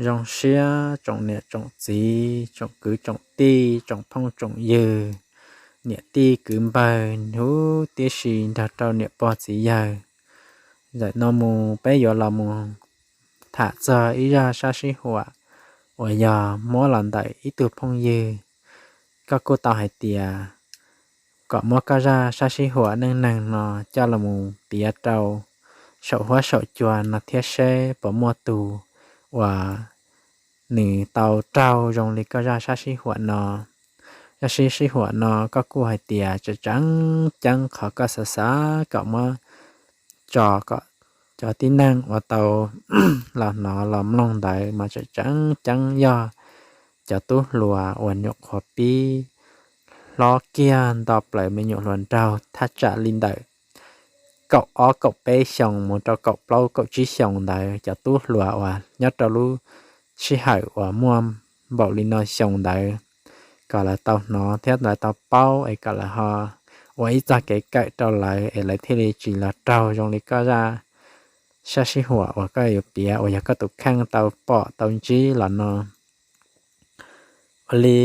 Zoo siab tsoom niam tsoom txiv, tsoom kwv tsoom tij, tsoom phooj tsoom ywg, niam tij kwv npawg huv tib si nrog rau niam pog txiv yawg. Zaum no mus peb yuav los mus tham txog ib zaj sab sib huam uas yog muab los ntawm ib tug phooj ywg. Koj kuj tau hais tias kom muab koj zaj sab sib huam neej neeg no coj los mus piav rau saum huab saum cua no thiab seb puas muaj tus uas nws tau raug zoo li koj zaj sab sib huam no. Zaj sab sib huam no koj kuj hais tias tseem tseem ceeb qhov koj xav xav kom muab tso kom cov tib neeg uas tau los hnov los mloog ntawd mas tseem tseem ceeb yog cov tub hluas uas nyuam qhuav pib hlob kiag nto plaws me nyuam hluas nraug thaj tsam li ntawm kaum ob kaum peb xyoos mus rau kaum plaub kaum tsib xyoos ntawd, cov tub hluas uas nyob rau lub sij hawm uas muaj npaum li no xyoo ntawd, kom lawv tau hnov thiab lawv tau paub es kom lawv ho ua ib txoj kev kawm rau lawv es lawv thiaj li tsis los raug zoo li koj zaj sab sib huam uas koj yuav piav uas yog koj tus kheej tau pom tau ntsib los no. Ua li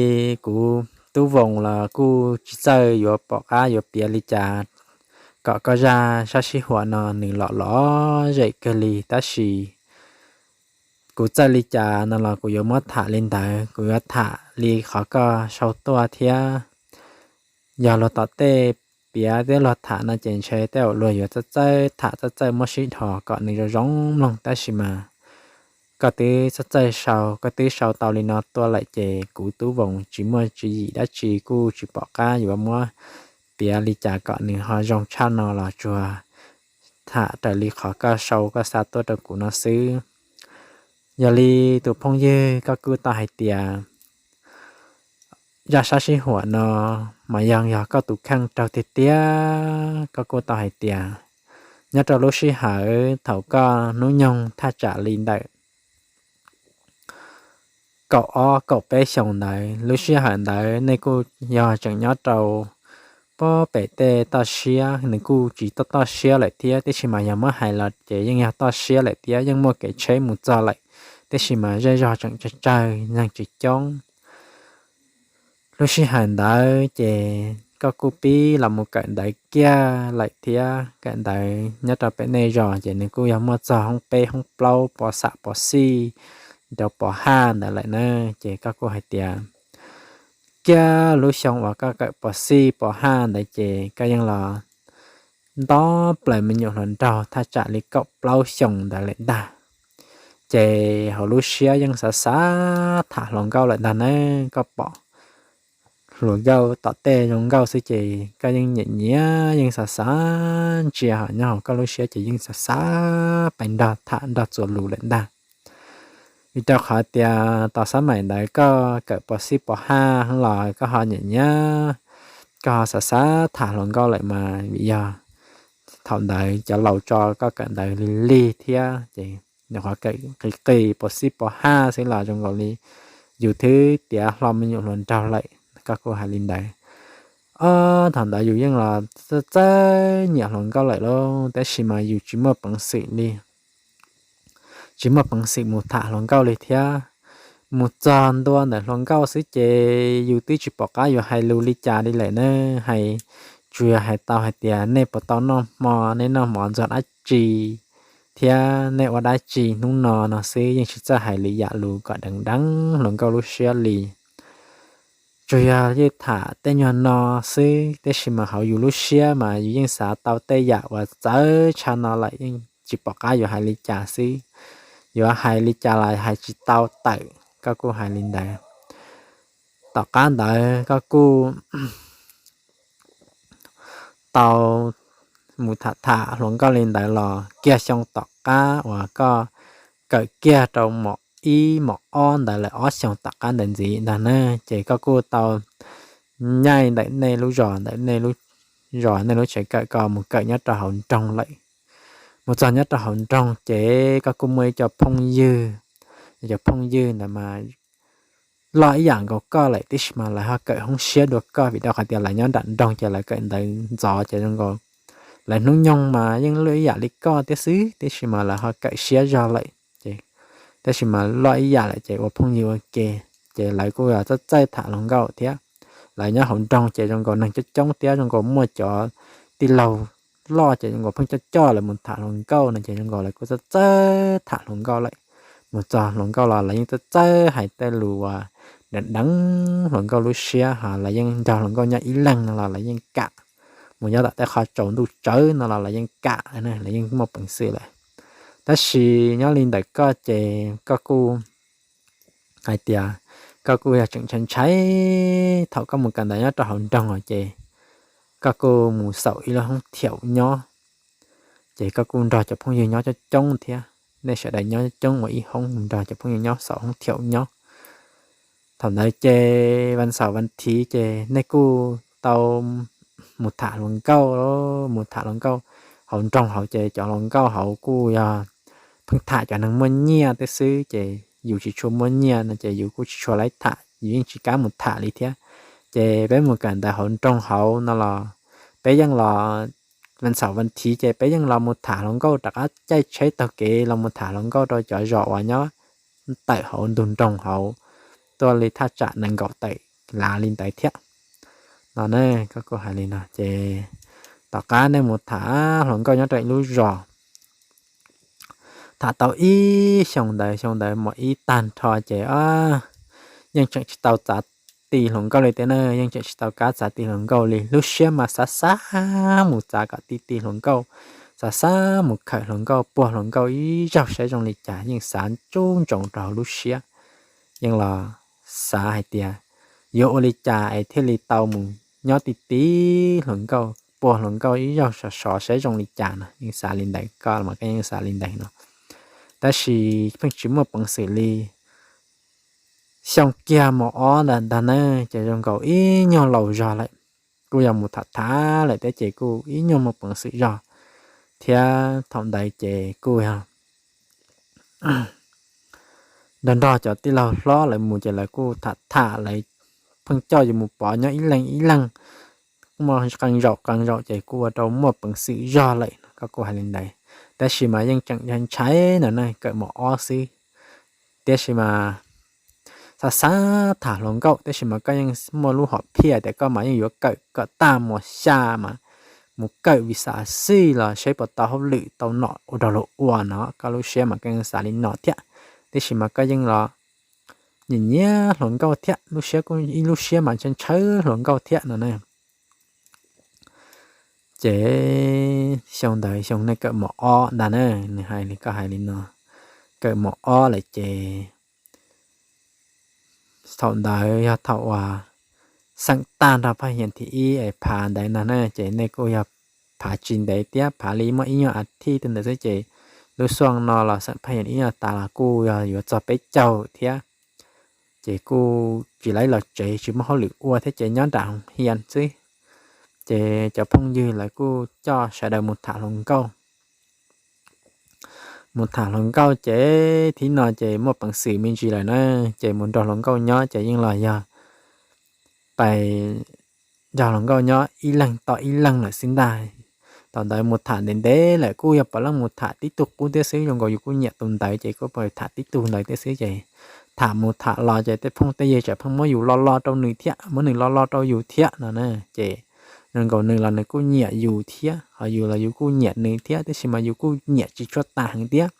kuv Tub Voos los kuj tsis txawj yuav pom qab yuav piav li cas kom koj zaj sab sib huam no nws lom lom zem kawg li, tab sis kuv txawj li cas no los kuv yuav muab tham li ntawd, kuv yuav tham li qhov koj sau tuaj thiab. Yog luag tom tej piav thiab luag tham no ces ntshe tej zaum luag yuav txawj txawj tham txawj txawj muab sib dhos kom nws zoo zoo mloog, tab sis mas koj twb txawj txawj sau, koj twb sau tau li no tuaj lawm ces kuv Tub Voos tsis muaj tswv yim dab tsi kuj tsis pom qab yuav muab piav li cas kom nws ho zoo tshaj no los tsuas tham raws li qhov koj sau koj xa tuaj rau kuv no xwb. Yog li tus phooj ywg koj kuj tau hais tias zaj sab sib huam no mas yog, yog koj tus kheej raug tiag tiag, koj kuj tau hais tias nyob rau lub sij hawm thaum koj hnub nyoog thaj tsam li ntawm kaum ob kaum peb xyoos ntawd, lub sij hawm ntawd nej kuj yog tseem nyob rau pob pem tej toj siab, nws kuj tsis toj toj siab lawm thiab, tiam sis mas yog muab hais los ces yeej yog toj siab lawm thiab, yeej muaj kev tsheb mus txog lawm, tiam sis mas zej zog tseem tsawg tsawg neeg tsis coob. Lub sij hawm ntawd ces koj kuj pib los mus kawm ntawv kiag lawm thiab, kawm ntawv nyob rau pem nej zos ces nws kuj yog muaj txog hoob peb hoob plaub pos xam pos xij rau pos haj ntawd lawm na. Ces koj kuj hais tias kiag lub xyoo uas koj kawm pos xij pos haj ntawd ces koj yeej los nto plaws me nyuam hluas nraug thaj tsam li kaum plaub xyoos ntawd lawm ntag. Ces hauv lub siab yeej xav xav tham hluas nkauj lawm ntag na. Koj pom hluas nkauj tom tej zoo nkauj xwb ces koj yeej nyiam nyiam yeej xav xav ntsia ho nyob hauv koj lub siab ces yeej xav xav pais nrog tham nrog txuas lus lawm ntag. Vim rau qhov tias tau xab maim ntawd koj kawm pos xij pos haj los koj ho nyiam nyiam, koj ho xav xav tham hluas nkauj lawm mas vim yog thaum ntawd cov laus tso koj kawm ntawv lig lig thiab ces nyuam qhuav kawm qis qis pos xij pos haj xwb los zoo nkaus li yus twb tiav hlo me nyuam hluas nraug lawm, koj kuj hais li ntawd. Ob thaum ntawd yus yeej los txawj txawj nyiam hluas nkauj lawm lauj, tab sis mas yus tsis muaj peev xwm li, tsis muaj peev xwm mus tham hluas nkauj li thiab. Mus txog ntua ntawm hluas nkauj xwb ces yus twb tsis pom qab yuav hais lus li cas li lawm na. Hais, tsuas yog hais tau hais tias nej puas tau noj hmo, nej noj hmo ntxuag dab tsi thiab nej ua dab tsi hnub no no xwb, yeej tsis txawj hais lwm yam lus kom deev deev hluas nkauj lub siab li. Tsuas yog yeej tham tej nyuag no xwb, tab sis mas hauv yus lub siab mas yus yeej xav tau tej yam uas txawv tshaj no lawm, yeej tsis pom qab yuav hais li cas xwb. Yuav hais li cas los hais tsis tau tawm, koj kuj hais li ntawd. Tom qab ntawd koj kuj tau mus tham tham hluas nkauj li ntawd los kiag xyoo tom qab uas koj kawm kiag rau mos ib mos ob ntawd lawm, ob xyoos tom qab ntawd ntxiv ntag na, ces koj kuj tau nyaij ntawm nej lub zos, ntawm nej lub zos, nej lub tsev kawm, koj mus kawm nyob rau hauv nroog lawm. Mus txog nyob rau hauv nroog ces koj kuj muaj ib co phooj ywg, cov phooj ywg ntawd mas loj ib yam nkaus koj lawm, tab sis mas lawv ho kawm hoob siab dua koj, vim rau qhov tias lawv nyob nram nroog ces lawv kawm ntawv ntxov ces zoo nkaus lawv hnub nyoog mas yeej luaj ib yam li koj thiab xwb, tab sis mas lawv ho kawm siab zog lawm. Ces Tab sis mas loj ib yam lawm ces ua phooj ywg ua ke, ces lawv kuj txawj txawj tham hluas nkauj thiab. Lawv nyob hauv nroog ces zoo nkaus neeg coob coob thiab zoo nkaus muaj cov tij laug loj ces zoo nkaus pheej coj coj lawv mus tham hluas nkauj no ces zoo nkaus lawv kuj txawj txawj tham hluas nkauj lawm. Mus txog hluas nkauj los lawv yeej txawj txawj hais tej lus uas deev deev hluas nkauj lub siab, ho lawv yeej nrog hluas nkauj nyob ib leeg no los lawv yeej kam. Mus nyob tom tej qhov tsaus ntuj tsawv no los lawv yeej kam, lawv yeej muaj peev xwm lawm. Tab sis nyob li ntawm koj ces koj kuj hais tias koj kuj yog tseem ntshai ntshai thaum koj mus kawm ntawv nyob rau hauv nroog os ces koj kuj mus xaum ib lub hoob thiaum nyob, ces koj kuj nrog cov phooj ywg nyob coob coob thiab. Nej sawv daws nyob coob ua ib hoob, mus nrog cov phooj ywg nyob xaum hoob thiaum nyob. Thaum ntawd ces vas xaum vas thiv ces nej kuj tau mus tham hluas nkauj, mus tham hluas nkauj hauv nroog hauv ces cov hluas nkauj hauv kuj yog pheej tham cov neeg muaj nyiaj tej xwb ces yus tsis tshua muaj nyiaj no ces yus kuj tsis tshua laib tham, yus yeej tsis kam mus tham li thiab. Ces peb mus kawm ntawv hauv nroog hauv no los peb yeej los vas xaum vas thiv ces peb yeej los mus tham hluas nkauj rov qab caij tsheb taug kev los mus tham hluas nkauj rau cov zos uas nyob tawm hauv ntug nroog hauv, tuaj li thaj tsam nees nkaum tawm lav li ntawd thiab. No ne, koj kuj hais li no ces tom qab nej mus tham hluas nkauj nyob rau ib lub zos, tham tau ib xyoo ntawd, xyoo ntawd mus ib tag nrho ces yeej tseem tsis tau txav ti hluas nkauj li thiab na, yeej tseem tsis tau kam txav ti hluas nkauj li. Lub siab mas xav xav mus txav kom ti ti hluas nkauj, xav xav mus khawm hluas nkauj puag hluas nkauj ib zaug saib zoo li cas, yeej xav ntsoov ntsoov rau hauv lub siab. Yeej los xav hais tias yuav ua li cas es thiaj li tau mus nyob ti ti hluas nkauj puag hluas nkauj ib zaug sov sov saib zoo li cas no, yeej xav li ntawd, koj los mas koj yeej xav li ntawd no. Tab sis pheej tsis muaj peev xwm li. Xyoo kiag mos ob ntawd ntag na, ces zoo nkaus ib nyuag laus zog lawm, kuj yog mus tham tham lawm thiab ces kuj ib nyuag muaj peev xwm zog thiab. Thaum ntawd ces kuj yog nrog nrog cov tij laug hlob lawv mus ces lawv kuj tham tham, lawv pheej coj yus mus pov nyob ib leeg ib leeg, muaj qee zaum qee zaum ces kuj ua rau muaj peev xwm zog lawm no, koj kuj hais li ntawd. Tab sis mas yeej tseem ntshai ntshai no na, kawm mos ob xwb, tiam sis mas xav xav tham hluas nkauj, tab sis mas koj yeej muaj lub hom phiaj tias koj mas yeej yuav kawm kom tag mos xya mas mus kawm vim xav xij los seb puas tau hauj lwm tau nom ua rau luag ua no, koj lub siab mas koj yeej xav li no thiab. Tiam sis mas koj yeej los nyiam nyiam hluas nkauj thiab, lub siab kuj ib lub siab mas ntshai ntshai hluas nkauj thiab no na. Ces xyoo ntawd xyoo nej kawm mos ob ntag na, nws hais li koj hais li no, kawm mos ob lawm ces thaum ntawd yog thaum uas xeem tag nrho phaj hias thib ib es phav ntawd ntag na, ces nej kuj yog phav tsis ntev thiab, phav li muaj ib nyuag a thij twg ntawd xwb ces lub xyoo no los xeem phaj hias ib nyuag tas los kuj yog yuav txog peb caug thiab. Ces kuj tsis laib los tsev, tsis muaj hauj lwm ua thiab ces nyob nram hoo hias xwb. Ces cov phooj ywg lawv kuj coj sawv daws mus tham hluas nkauj. Mus tham hluas nkauj ces thib no ces muaj peev xwm me ntsis lawm na, ces mus nrog hluas nkauj nyob ces yeej los yog pais nrog hluas nkauj nyob ib leeg tom ib leeg lawm xwb ntag. Thaum ntawd mus tham ntev ntev lawm kuj yog puav leej mus tham tib tug qub thiab xwb, zoo nkaus yus kuj nyiam tus ntawd ces kuj tham tib tug ntawd thiab xwb ces tham mus tham los ces tej phooj tej ywg tseem pheej muab yus lo lo rau nws thiab, muab nws lo lo rau yus thiab no na. Ces zoo nkaus nws los nws kuj nyiam yus thiab, ho yus los yus kuj nyiam nws thiab, tiam sis mas yus kuj nyiam tsis tshua tas heev thiab.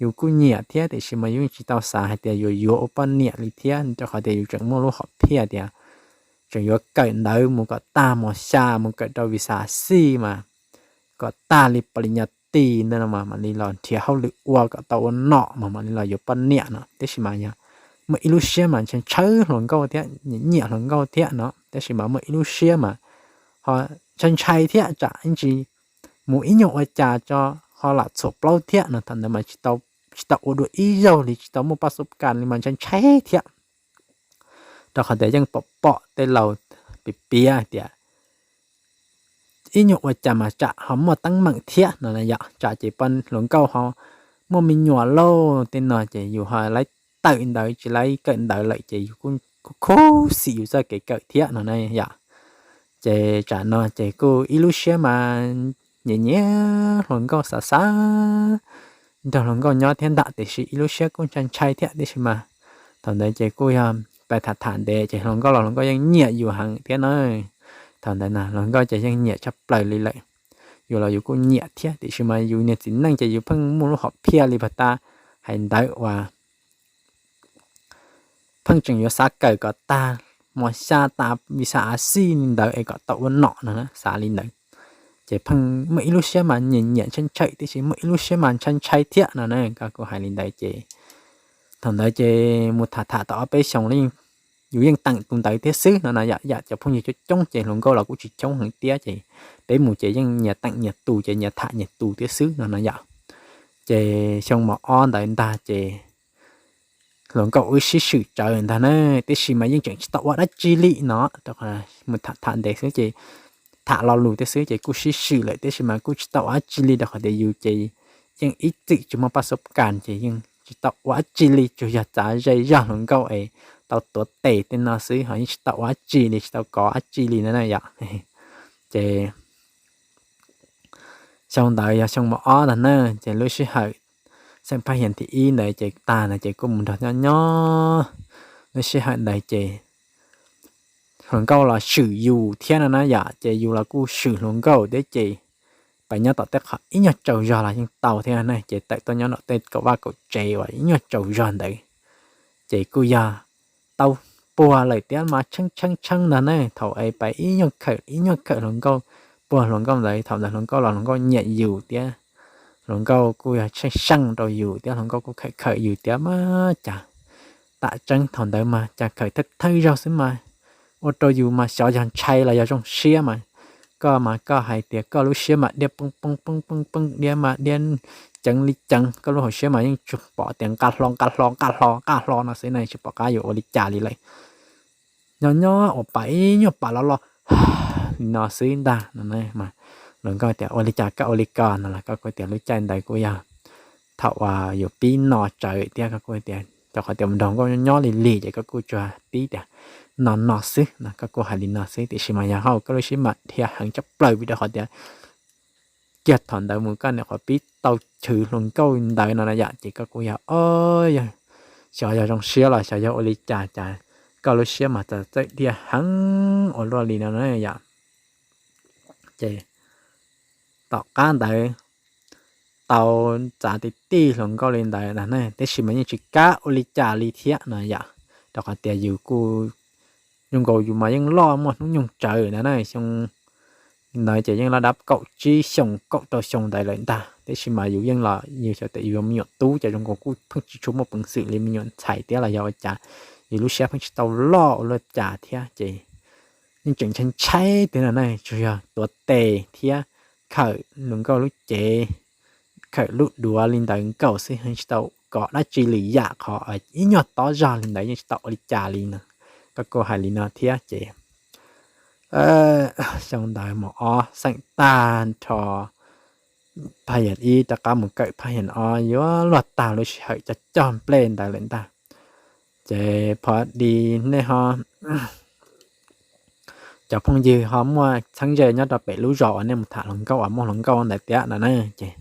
Yus kuj nyiam thiab tiam sis mas yus tsis tau xav hais tias yuav yuav ua poj niam li thiab, rau qhov tias yus tseem muaj lub hom phiaj tias tseem yuav kawm ntawv mus kom tag mos xya, mus kawm rau vim xav xij mas kom tag li pos li nyas tis ntawd no mas mam li los nrhiav hauj lwm ua kom tau ua nom mas mam li los yuav poj niam no. Tiam sis mas yog muaj ib lub siab mas ntshai ntshai hluas nkauj thiab, nyiam nyiam hluas nkauj thiab no, tiam sis mas muaj ib lub siab mas ho ntshai ntshai thiab tsam ib ntsis mus ib nyuag ua cas tso ho lam txhuam plaub thiab no. Thaum ntawd mas tsis tau ua dua ib zaug li, tsis tau muaj paj xub kas li mas ntshai ntshai thiab, rau qhov tias yeej pom pom tej laus piav piav hais tias ib nyuag ua cas mas tsam ho muaj teeb meem thiab no yom, tsam ces poj hluas nkauj ho muaj me nyuam lauj tej no ces yus ho laib tawm ntawv tsis laib kawm ntawv lawm ces yus kuj khuv xim yus txoj kev kawm thiab no na yom. Ces tsam no ces kuj ib lub siab mas nyiam nyiam hluas nkauj xav xav nrog hluas nkauj nyob thiab ntag, tiam sis ib lub siab kuj ntshai ntshai thiab tiam sis mas thaum ntawd ces kuj yog pais tham tham ntev ces hluas nkauj los hluas nkauj yeej nyiam yus heev thiab na. Thaum ntawd na hluas nkauj ces yeej nyiam tshaj plaws li lawm. Yus los yus kuj nyiam thiab tiam sis mas yus niag txiv neej ces yus pheej muaj lub hom phiaj li pag ta hais ntawd uas pheej tseem yuav xav kawm kom tag mos xya tas vim xav av xij li ntawd es kom tau ua nom no xav li ntawd. Ces pheej muaj ib lub siab mas nyiam nyiam ntshai ntshai tiam sis muaj ib lub siab mas ntshai ntshai thiab no na. Koj kuj hais li ntawd ces thaum ntawd ces mus tham tham tau ob peb xyoos yus yeej teem tus ntawd thiab xwb no na yom. Yam cov phooj ywg coob coob ces hluas nkauj los kuj tsis coob heev thiab ces peb mus ces yeej nyias teem nyias tus ces nyias tham nyias tus thiab xwb no na yom. Ces xyoo mos ob ntawd ntag ces hluas nkauj wb sib swm tsawv ntag na, tiam sis mas yeej tseem tsis tau ua dab tsi li no, mus tham tham ntev xwb ces tham lo lus thiab xwb ces kuj sib swm lawm tiam sis mas kuj tsis tau ua dab tsi li rau qhov tias yus ces yeej ib txwm tsis muaj paj xub kas ces yeej tsis tau ua dab tsi li, tsuas yog txav ze zog hluas nkauj es tau tuav tes tej no xwb ho yeej tsis tau ua dab tsi li, tsis tau kov dab tsi li na yom. Ces xyoo ntawd yog xyoo mos ob ntag na, ces lub sij hawm xeem Phaj Hias thib ib ntawd ces tag ntawd ces kuj mus nrog nyob nyob. Lub sij hawm ntawd ces hluas nkauj los swm yus thiab no na yom, ces yus los kuj swm hluas nkauj thiab ces pais nyob tom tej qhov ib nyuag tsaus zog los yeej tau thiab na, ces tawm tuaj nyob nram tej kaum vaj kaum tsev uas ib nyuag tsaus zog ntawd ces kuj yog tau puag lawm thiab mas tsheej tsheej tsheej ntag na. Thaum es pais ib nyuag khawm ib nyuag khawm hluas nkauj, puag hluas nkauj ntawd, thaum ntawd hluas nkauj los hluas nkauj nyiam yus thiab hluas nkauj kuj yog tsheej seej rau yus thiab hluas nkauj kuj khawm khawm yus thiab mas cas tam tseeb thaum ntawd mas cas khawm thawj thawj zaug xwb mas ua rau yus mas xyov yog ntshai los yog zoo siab mas koj mas koj hais tias koj lub siab mas diab poob poob poob poob poob, diab mas diab ceev li ceev, koj lub hauv siab mas yeej tsuas pom tias nqa hlo nqa hlo nqa hlo nqa hlo no xwb na, tsis pom qab yuav ua li cas li lawm. Nyob nyob uas pam ib nyuag pam los los li no xwb ntag no. Hluas nkauj tias ua li cas koj ua li ko no los koj kuj tias lub caij ntawd kuj yog thaum uas yuav pib no tsawv thiab koj kuj tias rau qhov tias mus nrog nkauj nyob nyob lig lig ces koj kuj tsuas pib tias no no xwb no, koj kuj hais li no xwb tiam sis mas yog hauj koj lub siab mas dhia heev tshaj plaws vim rau qhov tias kiag thaum ntawd mus koj nyuam qhuav pib tau chwv hluas nkauj ntawd no na yom, ces koj kuj yog o, yog xyov yog zoo siab los xyov yog ua li cas cas koj lub siab mas txawm txawj dhia heev ua luaj li no na yom. Ces tom qab ntawd tau txav ti tij hluas nkauj li ntawd ntag na, tiam sis mas yeej tsis kam ua li cas li thiab no yom, rau qhov tias yus kuj zoo nkaus yus mas yeej loj muaj hnub nyoog tsawv ntag na, xyoo ntawd ces yeej loj dab kaum tsib xyoo kaum rau xyoo ntawd lawm ntag, tiam sis mas yus yeej los yus xyov tias yus yog me nyuam tub ces zoo nkaus kuj pheej tsis tshua muaj peev xwm li me nyuam ntxhais thiab los yog ua cas, yus lub siab pheej tsis tau loj ua luaj cas thiab ces yeej tseem ntshai ntshai tiag no na, tsuas yog tuav tes thiab khawm hluas nkauj lub cev, khawm lub duav li ntawd nkaus xwb, yeej tsis tau kov dab tsi lwm yam, qhov ib nyuag tob zog li ntawd yeej tsis tau ua li cas li no. Koj kuj hais li no thiab ces xyoo ntawd mos ob xeem tag nrho, Phaj Hias ib rov qab mus kawm Phaj Hias ob yuav luag tag lub sij hawm cog cog nplej ntawd lawm ntag. Ces phov di nej ho cov phooj ywg ho muaj txheeb ze nyob rau pem lub zos uas nej mus tham hluas nkauj uas muaj hluas nkauj ntawd tiag no na, ces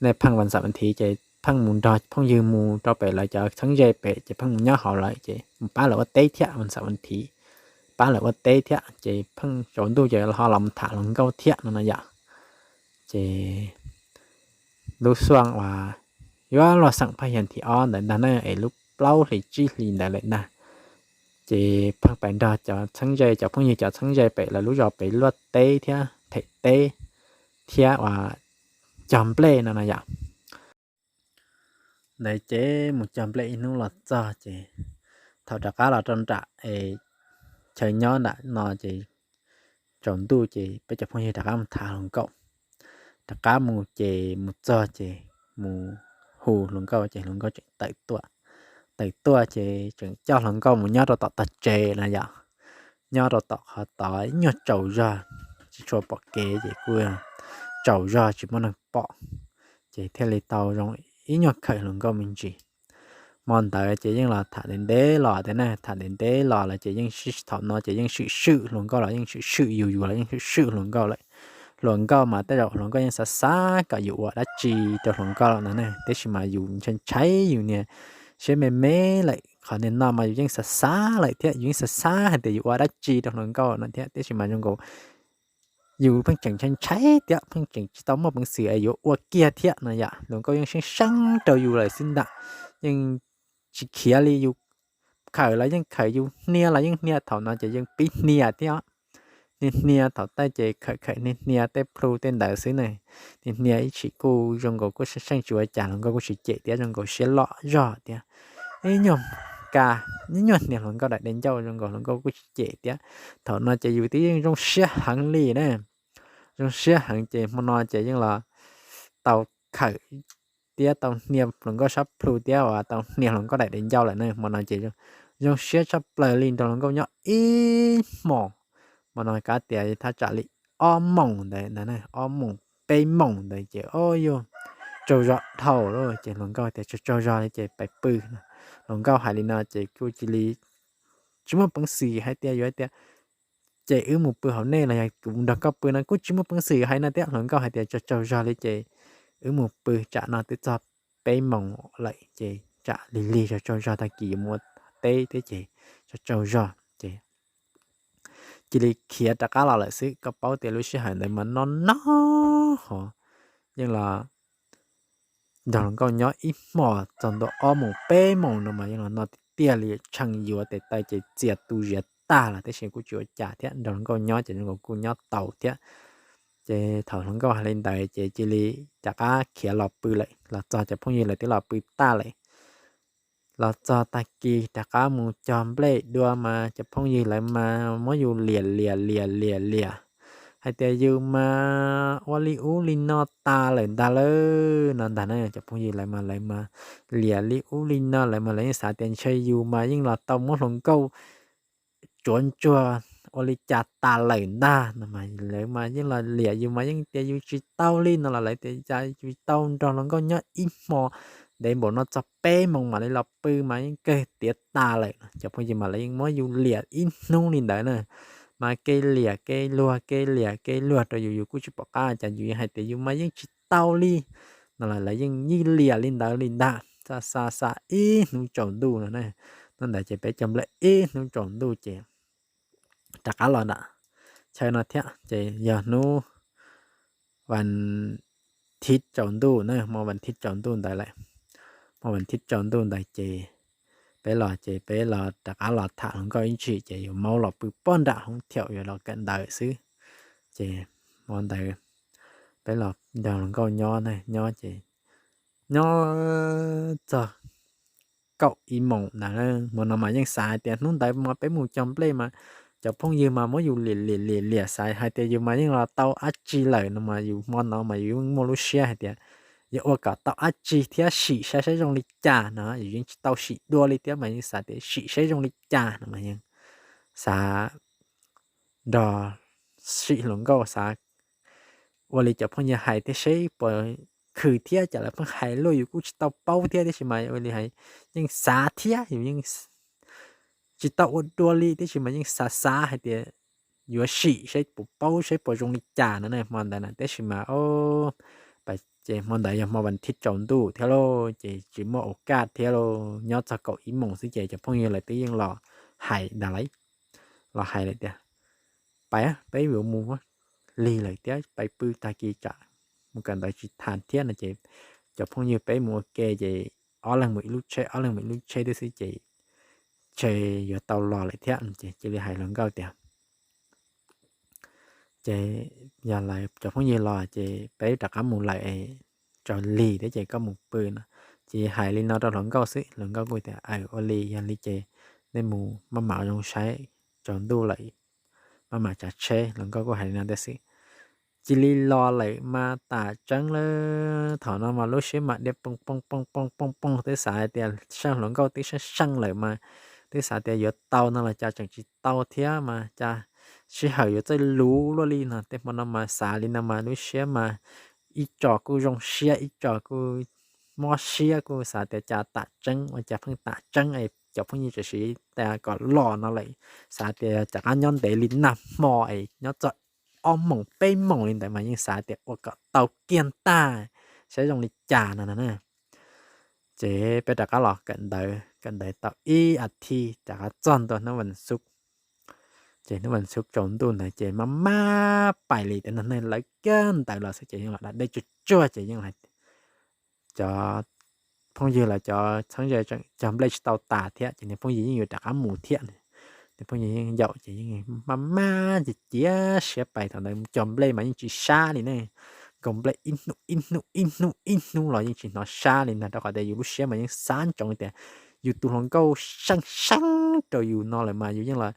nej pheej vas xaum vas thiv ces pheej mus nrog phooj ywg mus rau pem lawv cov txheeb ze pem ces pheej mus nyob hauv lawm ces mus pab lawv ua teb thiab, vas xaum vas thiv pab lawv ua teb thiab ces pheej tsaus ntuj ces ho los mus tham hluas nkauj thiab no no yom. Ces lub xuaj uas yuav luag xeem Phaj Hias thib ob ntawd ntag na es lub plaub hlis tsib hlis ntawd lawm ntag, ces pheej pais nrog cov txheeb ze, cov phooj ywg cov txheeb ze pem lawv lub zos pem luaj teb thiab them teb thiab uas cog nplej no no yom. Ntawd ces mus cog nplej ib hnub los txog ces thaum rov qab los rau nram es chaw nyob nram no ces tsaus ntuj ces peb cov phooj ywg rov qab mus tham hluas nkauj. Rov qab mus ces mus txog ces mus hu hluas nkauj ces hluas nkauj tseem tawm tuaj. Tawm tuaj ces tseem coj hluas nkauj mus nyob rau tom tog tsev na yom, nyob rau tom qhov tod ib nyuag tsaus zog, tsis tshua pom kev ces kuj tsaus zog tsis muaj neeg pom, ces thiaj li tau zoo ib nyuag khawm hluas nkauj me ntsis. Hmo ntawd ces yeej los tham ntev ntev los tiag na, tham ntev ntev los lawm ces yeej sib, thaum no ces yeej swm swm hluas nkauj los yeej swm swm yus, yus los yeej swm swm hluas nkauj lawm. hluas nkauj mas tej zaum hluas nkauj yeej xav xav kom yus ua dab tsi rau hluas nkauj no ne, tiam sis mas yus ntshai ntshai yus niag siab me me lawm, qhov niag no mas yus yeej xav xav lawm thiab, yus yeej xav xav hais tias yus ua dab tsi rau hluas nkauj no thiab, tiam sis mas zoo nkaus yus pheej tseem ntshai ntshai thiab pheej tseem tsis tau muaj peev xwm es yuav ua kiag thiab no yom. Hluas nkauj yeej seeb seeb rau yus lawm xwb ntag, yeej tsis khiav li. Yus khawm los yeej khawm, yus hnia los yeej hnia, thaum no ces yeej pib hnia thiab. Hnia hnia thaum tej ces khawm khawm hnia hnia tej plhu tej ntawd xwb ne. Hnia hnia ib chim kuj zoo nkaus kuj seeb seeb tsis ua cas, hluas nkauj kuj tsis cem thiab, zoo nkaus siab loj zog thiab. Ib nyuag ka, ib nyuag hnia hluas nkauj daim de ncauj zoo nkaus hluas nkauj kuj tsis cem thiab. Thaum no ces yus twb yeej zoo siab heev li ne, zoo siab heev ces hmo no ces yeej los tau khawm thiab tau hnia hluas nkauj sab plhu thiab uas tau hnia hluas nkauj daim de ncauj lawm ne. Hmo no ces zoo siab tshaj plaws li, nrog hluas nkauj nyob ib hmos. Hmo no kav tias thaj tsam li ob moos ntawd ntag, ob moos peb moos ntawd ces o yog tsaug zog dhau lawm ces hluas nkauj tias tsaug tsaug zog li ces pais pw. Hluas nkauj hais li no ces kuj cia li tsis muaj peev xwm hais tias yuav hais tias ces wb mus pw hauv nej los yog kuv nrog koj pw no kuj tsis muaj peev xwm hais no thiab. Hluas nkauj hais tias tsaug tsaug zog li ces wb mus pw, tsam no twb txog peb moos lawm ces tsam lig lig tsaug tsaug zog, tag kis yuav mus ua teb thiab ces tsaug tsaug zog ces cia li khiav rov qab los lawm xwb. Koj paub tias lub sij hawm ntawd mas no no hov, yeej los nrog hluas nkauj nyob ib hmos txog ntua ob moos peb moos no mas yeej los no tiag tiag li, tshee yuav tes taw ces txias tu ziav tag los tiam sis kuj tsis ua cas thiab, nrog hluas nkauj nyob ces hluas nkauj kuj nyob tau thiab. Ces thaum hluas nkauj hais li ntawd ces cia li rov qab khiav los pw lawm. Los txog cov phooj ywg lawv twb los pw tag lawm. Los txog tag kis rov qab mus cog nplej dua mas cov phooj ywg lawv mas muab yus liam liam liam liam liam hais tias yus mas ua li ub li no tas lawm ntag lauj no ntag na. Cov phooj ywg lawv mas lawv mas liam li ub li no, lawv mas lawv yeej xav tias ntshe yus mas yeej los tau muab hluas nkauj tsuav ntsuag ua li cas tas lawm ntag no mas lawv mas yeej los liam yus mas yeej tias yus tsis tau li no los lawv tias cas yus tau nrog hluas nkauj nyob ib hmo ntev npaum no txog peb moos mam li los pw mas yeej kawg tiav tas lawm. Cov phooj ywg mas lawv yeej muab yus liam ib hnub li ntawd na, mas kev liam kev luag kev liam kev luag rau yus, yus kuj tsis pom qab cas yus hais tias yus mas yeej tsis tau li no los lawv yeej ib liam li ntawd li ntag. Xa xa xa ib hnub tsaus ntuj no na, hnub ntawd ces peb cog nplej ib hnub tsaus ntuj ces rov qab los nram chaw no thiab ces yog hnub vas thiv tsaus ntuj na, hmo vas thiv tsaus ntuj ntawd lawm. Hmo vas thiv tsaus ntuj ntawd ces peb los ces peb los rov qab los tham hluas nkauj ib ntsis ces yuav maub los pw pob nram hoob thiaum yuav los kawm ntawv xwb. Ces hmo ntawd peb los nrog hluas nkauj nyob na, nyob ces nyob txog kaum ib moos ntawd, hmo no mas yeej xav hais tias hnub ntawd mas peb mus cog nplej mas cov phooj ywg mas muab yus liam liam liam liam xav hais tias yus mas yeej los tau dab tsi lawm no mas yus hmo no mas yus yeej muaj lub siab hais tias yuav ua kom tau dab tsi thiab sim saib saib zoo li cas no, yus yeej tsis tau sim dua li thiab mas yeej xav tias sim saib zoo li cas no mas yeej xav nrog sim hluas nkauj xav ua li cov phooj ywg hais thiab seb puas khwv thiab, cas lawv pheej hais luaj yus kuj tsis tau paub thiab, tiam sis mas ua li hais yeej xav thiab yus yeej tsis tau ua dua li, tiam sis mas yeej xav xav hais tias yuav sim saib puas paub saib puas zoo li cas no na hmo ntawd na, tiam sis mas o, ces hmo ntawd yog hmo vas thiv tsaus ntuj thiab lauj, ces tsis muaj ua kaj thiab lauj, nyob txog kaum ib moos xwb ces cov phooj ywg lawv twb yeej los hais ntag lauj, los hais lawm tias pais peb yuav mus lig lawm thiab, pais pw tag kis tsam mus kawm ntawv tsis tas thiab no ces cov phooj ywg peb mus ua ke ces ob leeg mus ib lub tsheb, ob leeg mus ib lub tsheb thiab xwb ces ntshe yuav tau los lawm thiab ces cia li hais hluas nkauj tias ces yog lawv cov phooj ywg los ces peb rov qab mus lawm, tsaus lig thiab ces koj mus pw no. Ces hais li no rau hluas nkauj xwb, hluas nkauj kuj tias aw ua li yog li ces nej mus maj mam zoo saib, tsaus ntuj lawm maj mam tsav tsheb, hluas nkauj kuj hais li no tiag xwb. Cia li los lawm mas tam tseeb lawm, thaum no mas lub siab mas dhia poo poo poo poo poo poo, twb xav hais tias seej hluas nkauj twb seej seej lawm mas twb xav tias yuav tau no los cas tseem tsis tau thiab mas cas sij hawm yuav txawj luv luaj li no. Tej hmo no mas xav li no mas lub siab mas ib tso kuj zoo siab ib tso kuj mob siab, kuj xav tias cas tam tseeb ua cas pheej tam tseeb es cov phooj ywg tseem siv tas kom los no lawm, xav tias rov qab nyob ntev li nag hmo es nyob txog ob moos peb moos li ntawd mas yeej xav tias ua kom tau kiag ntag, saib zoo li cas no no na. Ces peb rov qab los kawm ntawv, kawm ntawv tau ib as thiv rov qab txog ntua hnub vas xuv. Ces hnub vas xuv tsaus ntuj ntawd ces maj maj pais li tias neeg lawv kiag ntawd los xwb ces yeej los da dej tsuag tsuag ces yeej cov phooj ywg los cov txheeb ze tseem cog nplej tsis tau tas thiab ces niag phooj ywg yeej yuav rov qab mus thiab. Niag phooj ywg yeej yaum ces yeej maj maj cia siab pais thaum ntawd cog nplej mas yeej tsis sab li ne. Nkaug nplej ib hnub ib hnub ib hnub ib hnub los yeej tsis hnov sab li ntag rau qhov tias yus lub siab mas yeej xav ntsoov tias yus tus hluas nkauj seeb seeb rau yus no lawm mas yus yeej los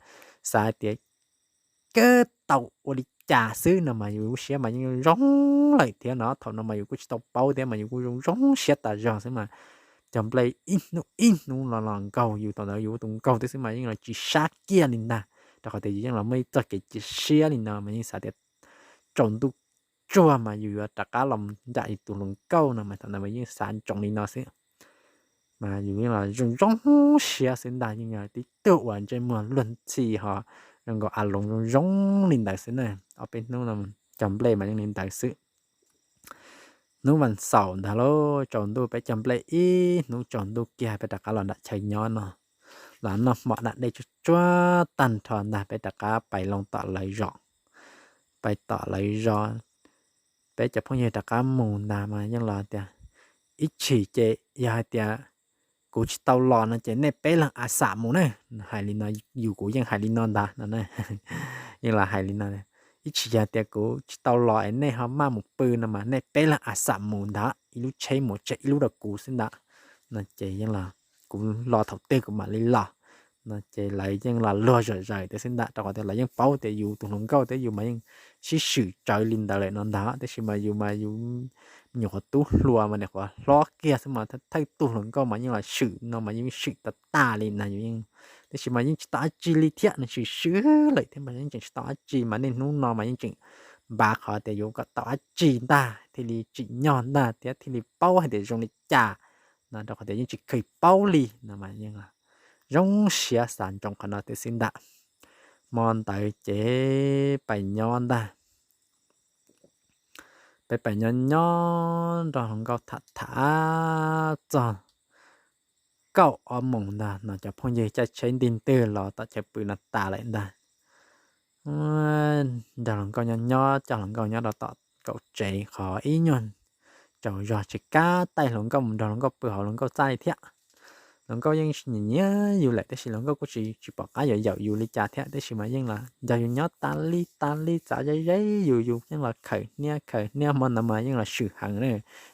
xav tias kawg tau ua li cas xwb no mas yus lub siab mas yeej zoo lawm thiab no. Thaum no mas yus kuj tsis tau paub thiab mas yus kuj zoo zoo siab tas zog xwb mas cog nplej ib hnub ib hnub los los nkaug yus thaum ntawd yus tus nkaug twb xwb mas yeej los tsis sab kiag li ntag rau qhov tias yus yeej los muaj ib txoj kev cia siab li no mas yeej xav tias tsaus ntuj tsuag mas yus yuav rov qab los nram yus tus hluas nkauj no mas thaum ntawd mas yeej xav ntsoov li no xwb. Mas yus yeej los zoo zoo siab xwb ntag, yeej yog tib tug uas ntsej muag luag ntxhi ho zoo nkaus a loos zoo zoo li ntawd xwb na. Ob peb hnub no cog nplej mas yeej li ntawd xwb. Hnub vas xaum ntag lauj, tsaus ntuj peb cog nplej ib hnub tsaus ntuj kiag peb rov qab los nram chaw nyob no, los noj hmo da dej tsuag tsuag tag nrho ntag peb rov qab pais loo tom lawv zos. Pais tom lawv zos, peb cov phooj ywg rov qab mus ntag mas yeej los tias ib chim ces yog hais tias kuv tsis tau los no ces nej peb leeg a xam mus na. Hais li no, yus kuv yeej hais li no ntag no, yeej los hais li no. Ib chim yog tias kuv tsis tau los es nej ho maj mus pw no mas nej peb leeg a xam mus ntag, ib lub tsheb mus tseg ib lub rau kuv xwb ntag no ces yeej los kuv los thaum twg kuv mam li los no ces lawv yeej los luag zom zaws thiab xwb ntag rau qhov tias lawv yeej paub tias yus tus hluas nkauj thiab yus mas yeej sib swm tsawv li ntawd lawm no ntag. Tab sis mas yus mas yus nyuam qhuav tub hluas mas nyuam qhuav hlob kiag xwb mas thawj tug hluas nkauj mas yeej los swm no mas yeej swm tas tas li na yus yeej, tab sis mas yeej tsis tau dab tsi li thiab, nws swm swm lawm thiab mas yeej tseem tsis tau dab tsi mas niaj hnub no mas yeej tseem npav qhov tias yuav kom tau dab tsi ntag thiaj li tsim nyog ntag thiab thiaj li paub hais tias zoo li cas no rau qhov tias yeej tsis kheev paub li no mas yeej zoo siab xav ntsoov qhov no thiab xwb ntag. Hmo ntawd ces pais nyob ntag. Peb pais nyob nyob nrog hluas nkauj tham tham txog kaum ob moos ntag no cov phooj ywg caij tsheb ntig ntwg los tom chaw pw no tas lawm ntag. Nrog hluas nkauj nyob nyob, coj hluas nkauj nyob rau tom kaum tsev qhov ib nyuag tsaus zog tsis kav taij hluas nkauj mus nrog hluas nkauj pw hauv hluas nkauj txaj li thiab. Hluas nkauj yeej nyiam nyiam yus lawm tab sis hluas nkauj kuj tsis tsis pom qab yuav yaum yus li cas thiab tab sis mas yeej los nrog yus nyob tas li tas li txav ze ze yus, yus yeej los khawm hnia khawm hnia hmo ntawd mas yeej los swm heev na.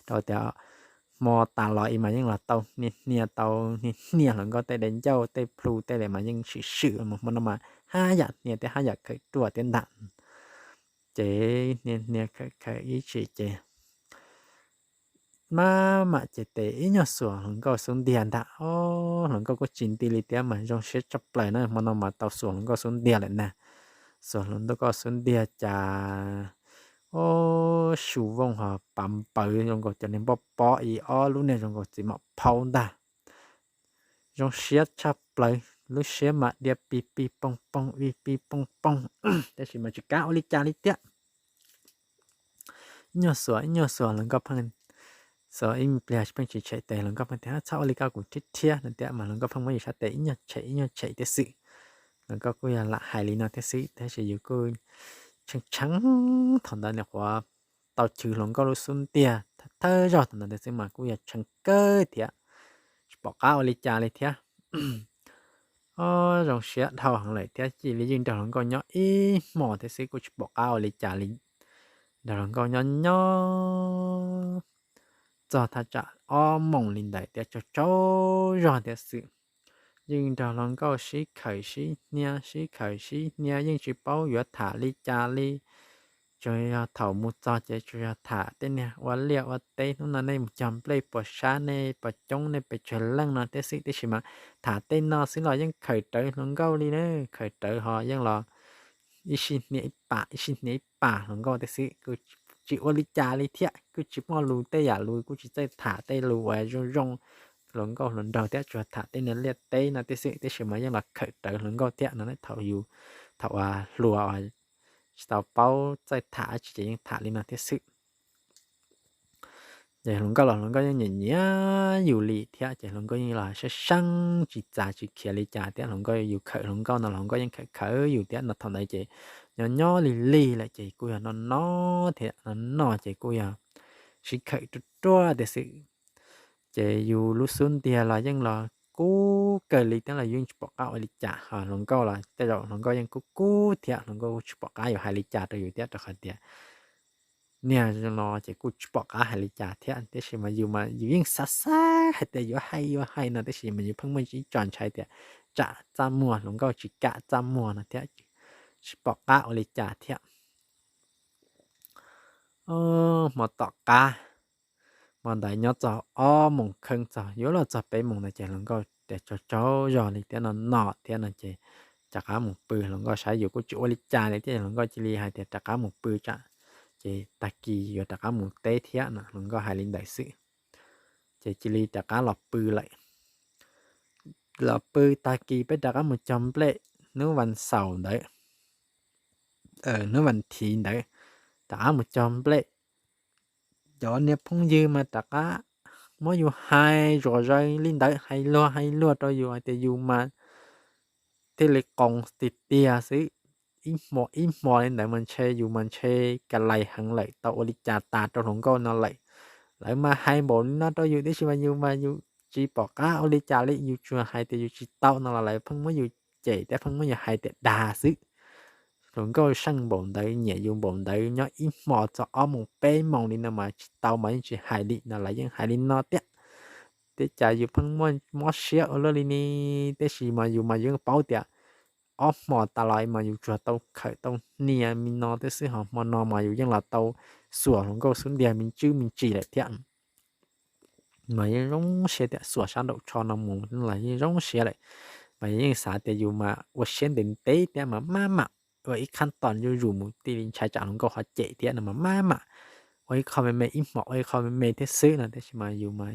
Rau tias hmo tas los ib mas yeej los tau hnia hnia tau hnia hnia hluas nkauj tej daim ncauj tej plhu tej li mas yeej swm swm mas hmo no mas haj yam hnia thiab haj yam khawm ruaj thiab ntag. Ces hnia hnia khawm khawm ib chim ces maj mam ces tes ib nyuag xuas hluas nkauj xub ntiag ntag. Ob, hluas nkauj kuj tsis nti li thiab mas zoo siab tshaj plaws na, hmo no mas tau xuas hluas nkauj xub ntiag lawm na. Xuas hluas nkauj xub ntiag cas, ob, su vooj ho pav npawv zoo nkaus cov niag npoj pob ib ob lub niag zoo nkaus txiv mam phaub ntag. Zoo siab tshaj plaws, lub siab mas dhia pij pij pooj pooj pij pij pooj pooj, tab sis mas tsis kav ua li cas li thiab. Ib nyuag xuas ib nyuag xuas hluas nkauj pheej, xuas ib pliag pheej tsis tshem tes, hluas nkauj pheej tias txhob ua li ko kuv rhiab rhiab no thiab mas hluas nkauj pheej muab yus sab tes ib nyuag tshem ib nyuag tshem thiab xwb. Hluas nkauj kuj yog lam hais li no thiab xwb tab sis yus kuj tshee tshee, thaum ntawd nyuam qhuav tau chwv hluas nkauj lub xub ntiag thawj zaug thaum ntawd thiab xwb mas kuj yog tshee kawg thiab, tsis pom qab ua li cas li thiab. Ob, zoo siab dhau heev lawm thiab cia li yeej nrog hluas nkauj nyob ib hmos thiab xwb kuj tsis pom qab ua li cas li. Nrog hluas nkauj nyob nyob txog thaj tsam ob moos li ntawd thiab tsaug tsaug zog thiab xwb. Yeej nrog hluas nkauj sib khawm sib hnia sib khawm sib hnia yeej tsis paub yuav tham li cas li. Tsuas yog thaum mus txog ces tsuas yog tham tej niag ua liaj ua teb, hnub no nej mus cog nplej puas sab, nej puas coob, nej pes tsawg leej no thiab xwb, tab sis mas tham tej no xwb los yeej khawm rawv hluas nkauj li na, khawm rawv ho yeej los ib sij hnia ib pam ib sij hnia ib pam hluas nkauj thiab xwb. Kuj tsis ua li cas li thiab, kuj tsis muaj lus tej yam lus, kuj tsis txawj tham tej lus uas zoo zoo hluas nkauj hluas nraug thiab, tsuas tham tej niag liaj teb no thiab xwb, tab sis mas yeej los khawm rawv hluas nkauj thiab no. Thaum yus, thaum uas hluas uas tsis tau paub txawj tham dab tsi ces yeej tham li no thiab xwb. Ces hluas nkauj los hluas nkauj yeej nyiam nyiam yus li thiab ces hluas nkauj yeej los seeb seeb tsis txav tsis khiav li cas thiab hluas nkauj yus khawm hluas nkauj no hluas nkauj yeej khawm khawm yus thiab no thaum ntawd ces nyob nyob lig lig lawm ces kuj yog no no thiab no no ces kuj yog sib khawm ruaj ruaj tiag xwb. Ces yus lub xub ntiag los yeej los kub kawg li thiab los yeej tsis pom qab ua li cas ho hluas nkauj los tej zaum hluas nkauj yeej kub kub thiab hluas nkauj tsis pom qab yuav hais li cas rau yus thiab rau qhov tias niag no ces kuj tsis pom qab hais li cas thiab tiam sis mas yus mas yus yeej xav xav hais tias yuav hais yuav hais no tiam sis mas yus pheej muaj ib tso ntshai tias tsam txaj muag hluas nkauj tsis kam txaj muag no thiab tsis pom qab ua li cas thiab. Hmo tom qab, hmo ntawd nyob txog ob moos kheev txog yuav luag txog peb moos ntawd ces hluas nkauj tias tsaug tsaug zog li thiab no no thiab no ces rov qab mus pw hluas nkauj saib yus kuj tsis ua li cas li thiab hluas nkauj cia li hais tias rov qab mus pw tsam ces tag kis yuav rov qab mus teb thiab no hluas nkauj hais li ntawd xwb. Ces cia li rov qab los pw lawm. Los pw tag kis peb rov qab mus cog nplej hnub vas xaum ntawd, hnub vas thiv ntawd rov qab mus cog nplej. Cov niag phooj ywg mas rov qab muab yus hais zom zaws li ntawd hais luag hais luag rau yus hais tias yus mas thiaj li qoos tiag tiag xwb. Ib hmo ib hmo li ntawd mas ntshe yus mas ntshe ka lais heev lawm tau ua li cas tas rau hluas nkauj no lawm. Lawv mas hais npaum li no rau yus tiam sis mas yus mas yus tsis pom qab ua li cas li yus tsuas hais tias yus tsis tau no los lawv pheej muab yus cem thiab pheej muab yus hais tias dag xwb. Hluas nkauj seej npaum ntawd nyiam yus npaum ntawd nyob ib hmo txog ob moos peb moos li no mas tsis tau mas yeej tsis hais li no lawv yeej hais li no thiab. Tej cas yus pheej muaj mob siab ua luaj li ne, tiam sis mas yus mas yus yeej paub tias ob hmo tas los mas yus tsuas tau khawm tau hnia me no thiab xwb ho hmo no mas yus yeej los tau xuas hluas nkauj xub ntiag me ntsis me ntsis lawm thiab. Mas yeej zoo siab tias xuas sab nraum tsho no mus los yeej zoo siab lawm. Mas yus yeej xav tias yus mas ua siab ntev ntev thiab mas maj mam ua ib qhab tos zuj zus mus thiaj li ntshai tsam hluas nkauj ho cem thiab no mas maj mam ua ib qho me me ib hmos ua ib qho me me thiab xwb no tiam sis mas yus mas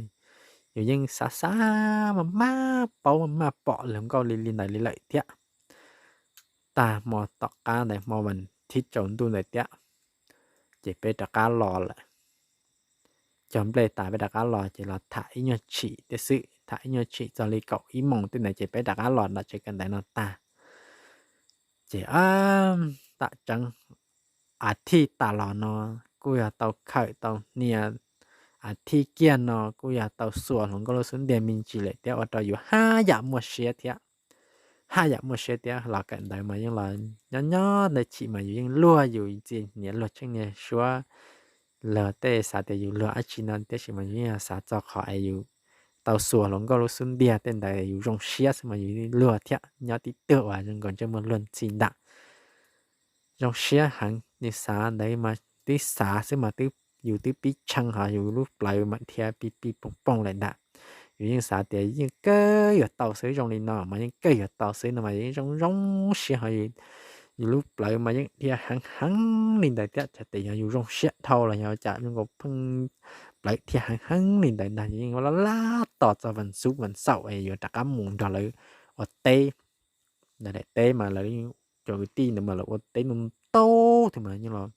yus yeej xav xav mas maj paub maj pom hluas nkauj li li ntawd li lawm thiab. Tag hmo tom qab ntawd hmo vas thiv tsaus ntuj ntawd thiab, ces peb rov qab los lawm. Cog nplej tas peb rov qab los ces los tham ib nyuag tshim thiab xwb, tham ib nyuag tshim txog li kaum ib moos tej ntawd ces peb rov qab los nram tsev kawm ntawv no tag. Ces tam tseeb a thij tas los no kuj yog tau khawm tau hnia, a thij kiag no kuj yog tau xuas hluas nkauj lub xub ntiag me ntsis lawm thiab ua rau yus haj yam muaj siab thiab. Haj yam muaj siab thiab los kawm ntawv mas yeej los nyob nyob ntawd chim mas yus yeej luag yus txiv niam luag tsheej niag suab luag tej xav tias yus luag dab tsi no tiam sis mas yus yeej xav txog qhov es yus tau xuas hluas nkauj lub xub ntiag tej ntawd yus zoo siab xwb mas yus luag thiab nyob tib tug uas zoo nkaus ntsej muag luag ntxhi ntag. Zoo siab heev, yus xav ntawd mas twb xav xwb mas yus twb pib tshee ho yus lub plawv mas dhia pig pig poog poog lawm ntag. Yus yeej xav tias yeej kawg yuav tau xwb, zoo li no mas yeej kawg yuav tau xwb no mas yeej zoo zoo siab ho yus lub plawv mas yeej dhia heev heev li ntawd thiab. Txawm tias yog yus zoo siab dhau los yog cas zoo nkaus pheej plawv dhia heev heev li ntawd ntag. Yus yeej laj laj tos txog vas xuv vas xaum es yuav rov qab mus nrog lawv ua teb. Ntawm daim teb mas lawv cov kwv tij ntawd mas lawv ua teb ntau ntau thiab mas yeej los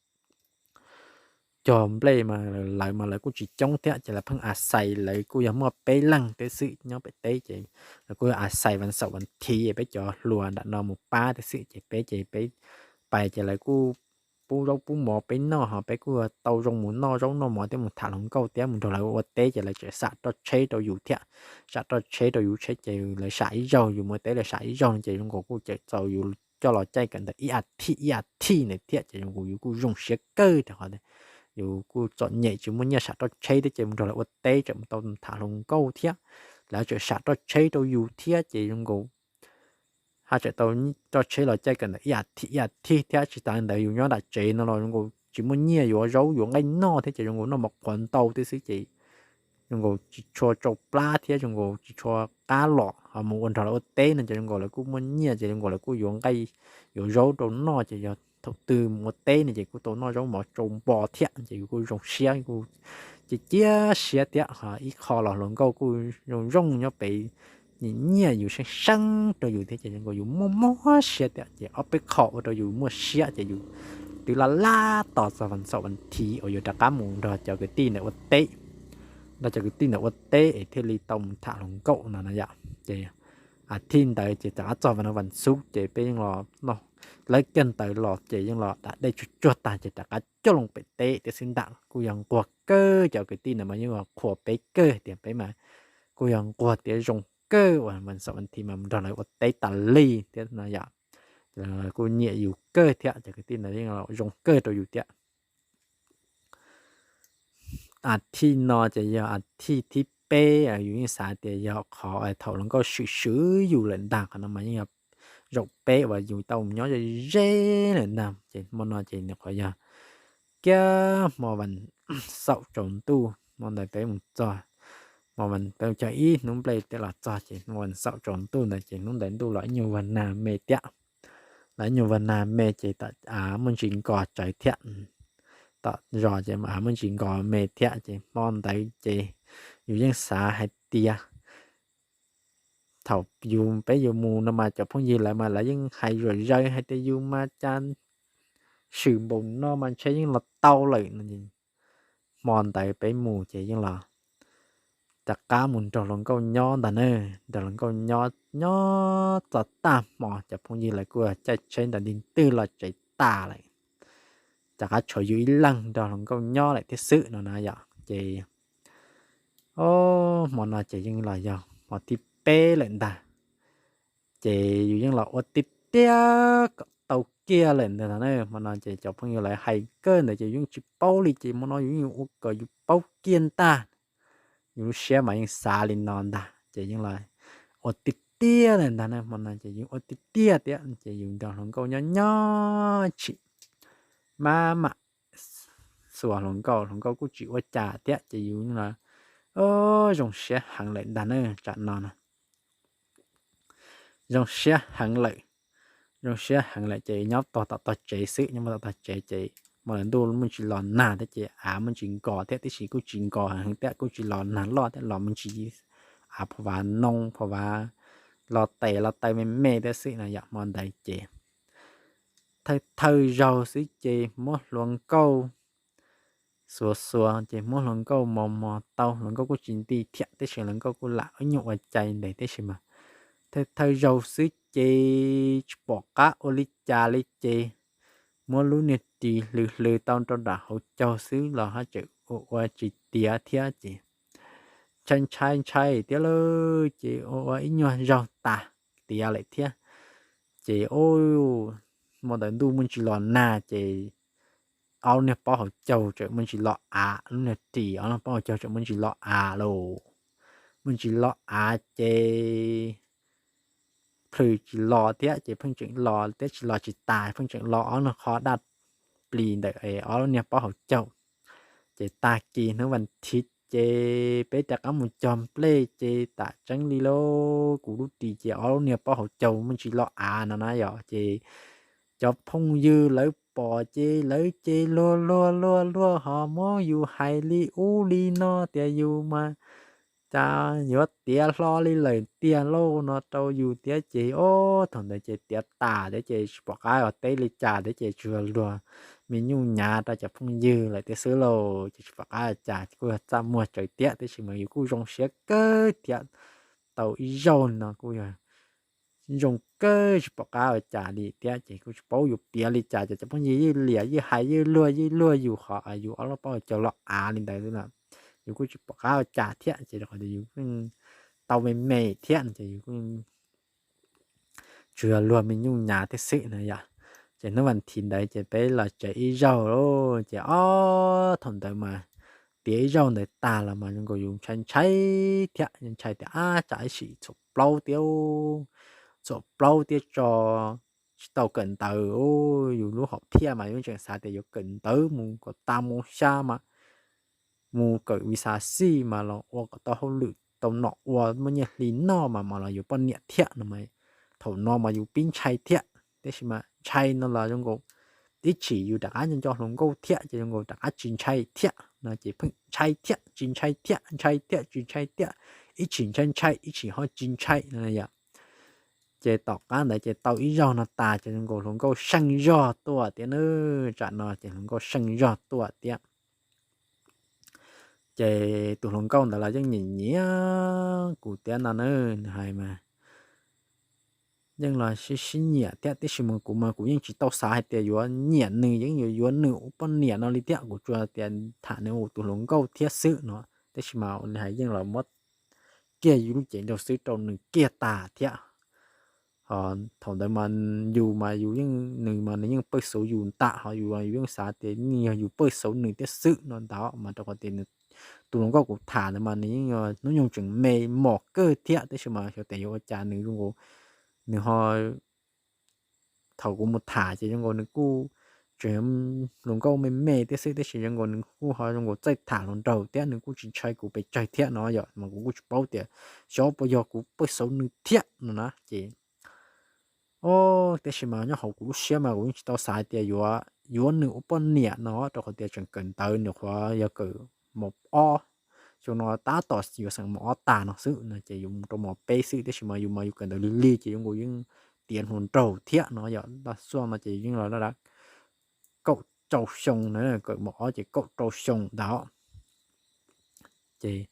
cog nplej mas lawv mas lawv kuj tsis coob thiab ces lawv pheej a xais, lawv kuj yog muaj peb leeg thiab xwb nyob pem teb ces lawv kuj yog a xais vas xaum vas thiv peb cov hluas nram no mus pab thiab xwb ces peb ces peb pais ces lawv kuj pub zaub pub mov peb noj ho peb kuj tau zoo mus noj zaub noj mov thiab mus tham hluas nkauj thiab mus nrog lawv ua teb ces lawv tseem sam roj tsheb rau yus thiab. Sam roj tsheb rau yus tsheb ces lawv sam ib zaug, yus mus ua teb lawv sam ib zaug no ces zoo nkaus kuj tseem txaus yus coj los caij kawm ntawv ib a thij ib a thij ntawd thiab ces zoo nkaus yus kuj zoo siab kawg rau qhov yus kuj txom nyem tsis muaj nyiaj sam roj tsheb thiab ces mus nrog lawv ua teb tseem tau tham hluas nkauj thiab. Lawv tseem sam roj tsheb rau yus thiab ces zoo nkaus haj tseem tau roj tsheb los caij kawm ntawv ib a thij ib a thij thiab. Tsis tas li ntawd yus nyob nram tsev no los zoo nkaus tsis muaj nyiaj yuav zaub yuav nqaij noj thiab ces zoo nkaus noj mov qhuav ntau thiab xwb ces zoo nkaus tsis tshua tsau plab thiab zoo nkaus tsis tshua qab los ho mus ua nrog lawv ua teb no ces zoo nkaus lawv kuj muaj nyiaj ces zoo nkaus lawv kuj yuav nqaij yuav zaub rau noj ces yog thaum twg mus ua teb no ces kuj tau noj zaub mov tsau npo thiab ces yus kuj zoo siab, kuj cia cia siab thiab. Ho ib qho los hluas nkauj kuj zoo zoo nyob pem, nyiam nyiam yus seeb seeb rau yus thiab ces zoo nkaus yus muaj mob siab thiab ces ob peb qho ua rau yus muaj siab ces yus twb laj laj tos txog vas xaum vas thiv uas yuav rov qab mus nrog cov kwv tij ntawd ua teb, nrog cov kwv tij ntawd ua teb es thiaj li tau mus tham hluas nkauj no na yom. Ces a thiv ntawd ces rov qab txog vas no vas xub ces peb yeej los noj, lawv kiag ntawd los ces yeej los da dej tsuag tsuag tag ces rov qab coj loo pem teb thiab xwb ntag. Kuj yog nquag kawg, cov kwv tij ntawd mas yeej los qhuas peb kawg tias peb mas kuj yog nquag tias zoo kawg uas vas xaum vas thiv mas mus nrog lawv ua teb tas li thiab no yom. Kuj nyiam yus kawg thiab, cov kwv tij ntawd yeej zoo kawg rau yus thiab. A thiv no ces yog a thiv thib peb, yus yeej xav tias yog qhov thaum hluas nkauj swm swv yus lawm ntag. Qhov no mas yeej yog zaum peb uas yus tau mus nyob ze ze lawm ntag. Ces hmo no ces nws qhov yog kiag hmo vas xaum tsaus ntuj, hmo ntawd peb mus txog, hmo peb mus cog ib hnub nplej thiab los txog ces hmo vas xaum tsaus ntuj ntawd ces hnub ntawd ntuj los ib nyuag vag nag me thiab. Los ib nyuag vag nag me ces tom av muaj ntsis nkos tsawv thiab. Tom zos ces av muaj ntsis nkos me thiab ces hmo ntawd ces yus yeej xav hais tias thaum yus, peb yuav mus no mas cov phooj ywg lawv mas lawv yeej hais zom zaws hais tias yus mas cas swm npaum no mas ntshe yeej los tau lawm no. Hmo ntawd peb mus ces yeej los rov qab mus nrog hluas nkauj nyob ntag na. Nrog hluas nkauj nyob nyob txog tag hmo cov phooj ywg lawv kuj caij tsheb nram ntig twg los tsev tas lawm, rov qab tshuav yus ib leeg nrog hluas nkauj nyob lawm thiab xwb no na yom. Ces o, hmo no ces yeej los yog hmo thib peb lawm ntag. Ces yus yeej los ua tiag tiag kom tau kiag lawm ntag na. Hmo no ces cov phooj ywg lawv hais kawg ntawd ces yus yeej tsis paub li ces hmo no yus yeej ua kom yus paub kiag ntag. Yus lub siab mas yeej xav li no ntag ces yeej los ua tiag tiag lawm ntag na. Hmo no ces yus ua tiag tiag thiab ces yus nrog hluas nkauj nyob nyob tsim maj mam xuas hluas nkauj, hluas nkauj kuj tsis ua cas thiab ces yus los zoo siab heev lawm ntag na. Tsam no na zoo siab heev lawm, zoo siab heev lawm ces nyob tog tom tog tsev xwb, nyob tog tog tsev ces hmo ntawd ntuj muaj ntsis los nag thiab ces av muaj ntsis nkos thiab, tiam sis kuj tsis nkos heev thiab kuj tsis los nag loj thiab, los muaj ntsis av phom vav noo phom vav los tes los taw me me thiab xwb no yom. Hmo ntawd ces thawj thawj zaug xwb ces muab hluas nkauj xuas xuas ces muab hluas nkauj mos mos tau, hluas nkauj kuj tsis nti thiab, tiam sis hluas nkauj kuj lam ib nyuag ua cai ntev tiam sis mas thawj thawj zaug xwb ces tsis pom qab ua li cas li ces muab lub niag ris hlws hlws tau rau nram hauv caug xwb los haj tseem ua ua tsis tiav thiab ces ntshai ntshai ntshai thiab lauj, ces ua ua ib nyuag zaug tas tiav lawm thiab. Ces hmo ntawd ntuj muaj ntsis los nag ces ob lub niag pob hauv caug tseem muaj ntsis los av, lub niag ris ob lub pob hauv caug tseem muaj ntsis los av lauj. Muaj ntsis los av ces plhws tsis los thiab ces pheej tseem los thiab tsis los tsis tas, pheej tseem los ob lub qho daj plis ntawm ob lub niag pob hauv caug. Ces tag kis hnub vas thiv ces peb rov qab mus cog nplej ces tam tseeb li lauj, kuv lub ris ces ob lub niag pob hauv caug muaj ntsis los av no na yom. Ces cov phooj ywg lawv pom ces lawv ces luag luag luag luag ho muab yus hais li ub li no tias yus mas cas yuav tiav hlo li lawm tiag lauj no rau yus thiab ces ob thaum ntawd ces tiav tas thiab ces tsis pom qab ua teb li cas thiab ces tsuas luag me nyuj nyav rau cov phooj ywg lawm thiab xwb lauj. Ces tsis pom qab cas kuj yog txaj muag tsawv thiab, tiam sis mas yus kuj zoo siab kawg thiab. Tau ib zaug no kuj yog zoo kawg tsis pom qab ua cas li thiab ces kuj tsis paub yuav piav li cas, ces cov phooj ywg yeej liam yeej hais yeej luag yeej luag yus qhov yus ob lub pob hauv caug los av li ntawd na. Yus kuj tsis pom qab ua cas thiab ces qhov tias yus tau me me thiab ces yus tsuas yog luag me nyuj nyav thiab xwb na yom. Ces hnub vas thiv ntawd ces peb los tsev ib zaug lauj, ces ob thaum ntawd mas tiav ib zaug ntawd tag los mas zoo nkaus yus ntshai ntshai thiab, ntshai tias ab tsam ib sim txhuam plaub thiab, txhuam plaub thiab tso tsis tau kawm ntawv. Yus lub hom phiaj mas yus tseem xav tias yuav kawm ntawv mus kom tag mus xya mas mus kawm vis xav xij mas los ua kom tau hauj lwm tau nom ua muaj nyiaj hli noj mas mam los yuav poj niam thiab no mas. Thaum no mas yus pib ntshai thiab, tiam sis mas ntshai no los zoo nkaus ib chim yus rov qab nco nco hluas nkauj thiab ces zoo nkaus rov qab tsis ntshai thiab no ces pheej ntshai thiab tsis ntshai thiab ntshai thiab tsis ntshai thiab, ib chim ntshai ntshai ib chim ho tsis ntshai no yom. Ces tom qab ntawd ces tau ib zaug no tas ces zoo nkaus hluas nkauj seej zog tuaj tiag nawb. Tsam no ces hluas nkauj seej zog tuaj tiag. Ces tus hluas nkauj ntawd los yeej nyiam nyiam kuv tiag no na, nws hais mas yeej los sib sib nyiam thiab, tiam sis mas kuv mas kuv yeej tsis tau xav hais tias yuav nyiam nws, yeej yuav yuav nws ua poj niam no li thiab. Kuv tsuas tias tham nws ua tus hluas nkauj thiab xwb no, tiam sis mas ua li hais yeej los muab kiag yus lub cev nraug xwb rau nws kiag tas thiab. Ho thaum ntawd mas yus mas yus yeej, nws mas nws yeej pawj xauv yus ntag, ho yus yus yeej xav tias nws yog yus pawj xauv nws thiab xwb no ntag. Mas rau qhov tias tus hluas nkauj kuv tham ntawd mas nws yeej yog hnub nyoog tseem me mos kawg thiab, tiam sis mas xyov tias yuav ua cas nws zoo nkaus, nws ho thaum kuv mus tham ces zoo nkaus nws kuj tseem hluas nkauj me me thiab xwb, tiam sis zoo nkaus nws kuj ho zoo nkaus txawj tham hluas nraug thiab, nws kuj tsis ntshai kuv pes tsawg thiab no yom. Mas kuv kuj tsis paub tias xyov puas yog kuv pawj xauv nws thiab no na. Ces o, tiam sis mas nyob hauv kuv lub siab mas kuv yeej tsis tau xav hais tias yuav yuav nws ua poj niam no, rau qhov tias tseem kawm ntawv, nws qhuav yog kawm mos ob, xyoo no tab tom yuav xeem mos ob tag no xwb no, ces yuav mus rau mos peb xwb, tiam sis mas yus mas yus kawm ntawv lig lig ces yuav nkaus yeej tiav hluas nraug thiab no yom. Laj xuaj no ces yeej los laj kaum rau xyoo na, kawm mos ob ces kaum rau xyoo ntawd. Ces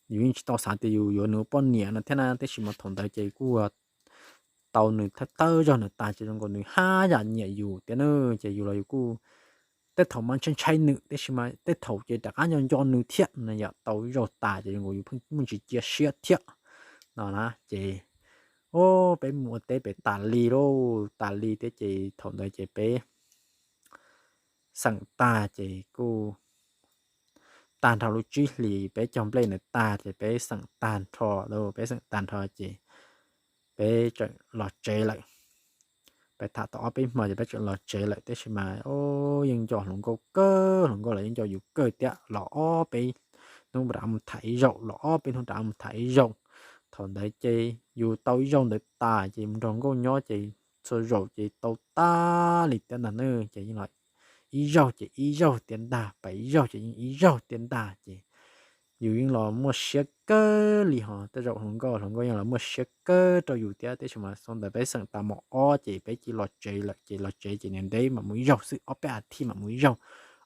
yus yeej tsis tau xav tias yus yuav nws ua poj niam no thiab na, tiam sis mas thaum ntawd ces kuj tau nws thawj thawj zaug ntawd tas ces zoo nkaus nws haj yam nyiam yus tiag na. Ces yus los yus kuj tej thaum mas ntshai ntshai nws, tiam sis mas tej thaum ces rov qab nco nco nws thiab no yom. Tau ib zaug tas ces zoo nkaus yus pheej muaj ntsis cia siab thiab no na. Ces o, peb mus ua teb pem tas li lauj, tas li thiab ces thaum ntawd ces peb xeem tag ces kuj tag nrho lub tsib hlis peb cog nplej ntawd tag ces peb xeem tag nrho lauj, peb xeem tag nrho ces peb tseem los tsev lawm. Peb tham tau ob peb hmo ces peb tseem los tsev lawm, tiam sis mas o, yeej nco hluas nkauj kawg, hluas nkauj los yeej nco yus kawg thiab. Los ob peb hnub rov qab mus tham ib zaug, los ob peb hnub rov qab mus tham ib zaug. Thaum ntawd ces yus tau ib zaug ntawd tas ces mus nrog nkauj nyob ces txhua zaus ces tau tag li tiag ntag na. Ces yeej los ib zaug ces ib zaug tiag ntag, pais ib zaug ces yeej ib zaug tiag ntag ces yus yeej los muaj siab kawg li. Ho tej zaum hluas nkauj, hluas nkauj yeej los muaj siab kawg rau yus thiab, tiam sis mas xyoo ntawd peb xeem tas mos ob ces peb cia los tsev lawm, ces los tsev ces niaj ntev mam mus ib zaug xwb, ob peb a thiv mam mus ib zaug,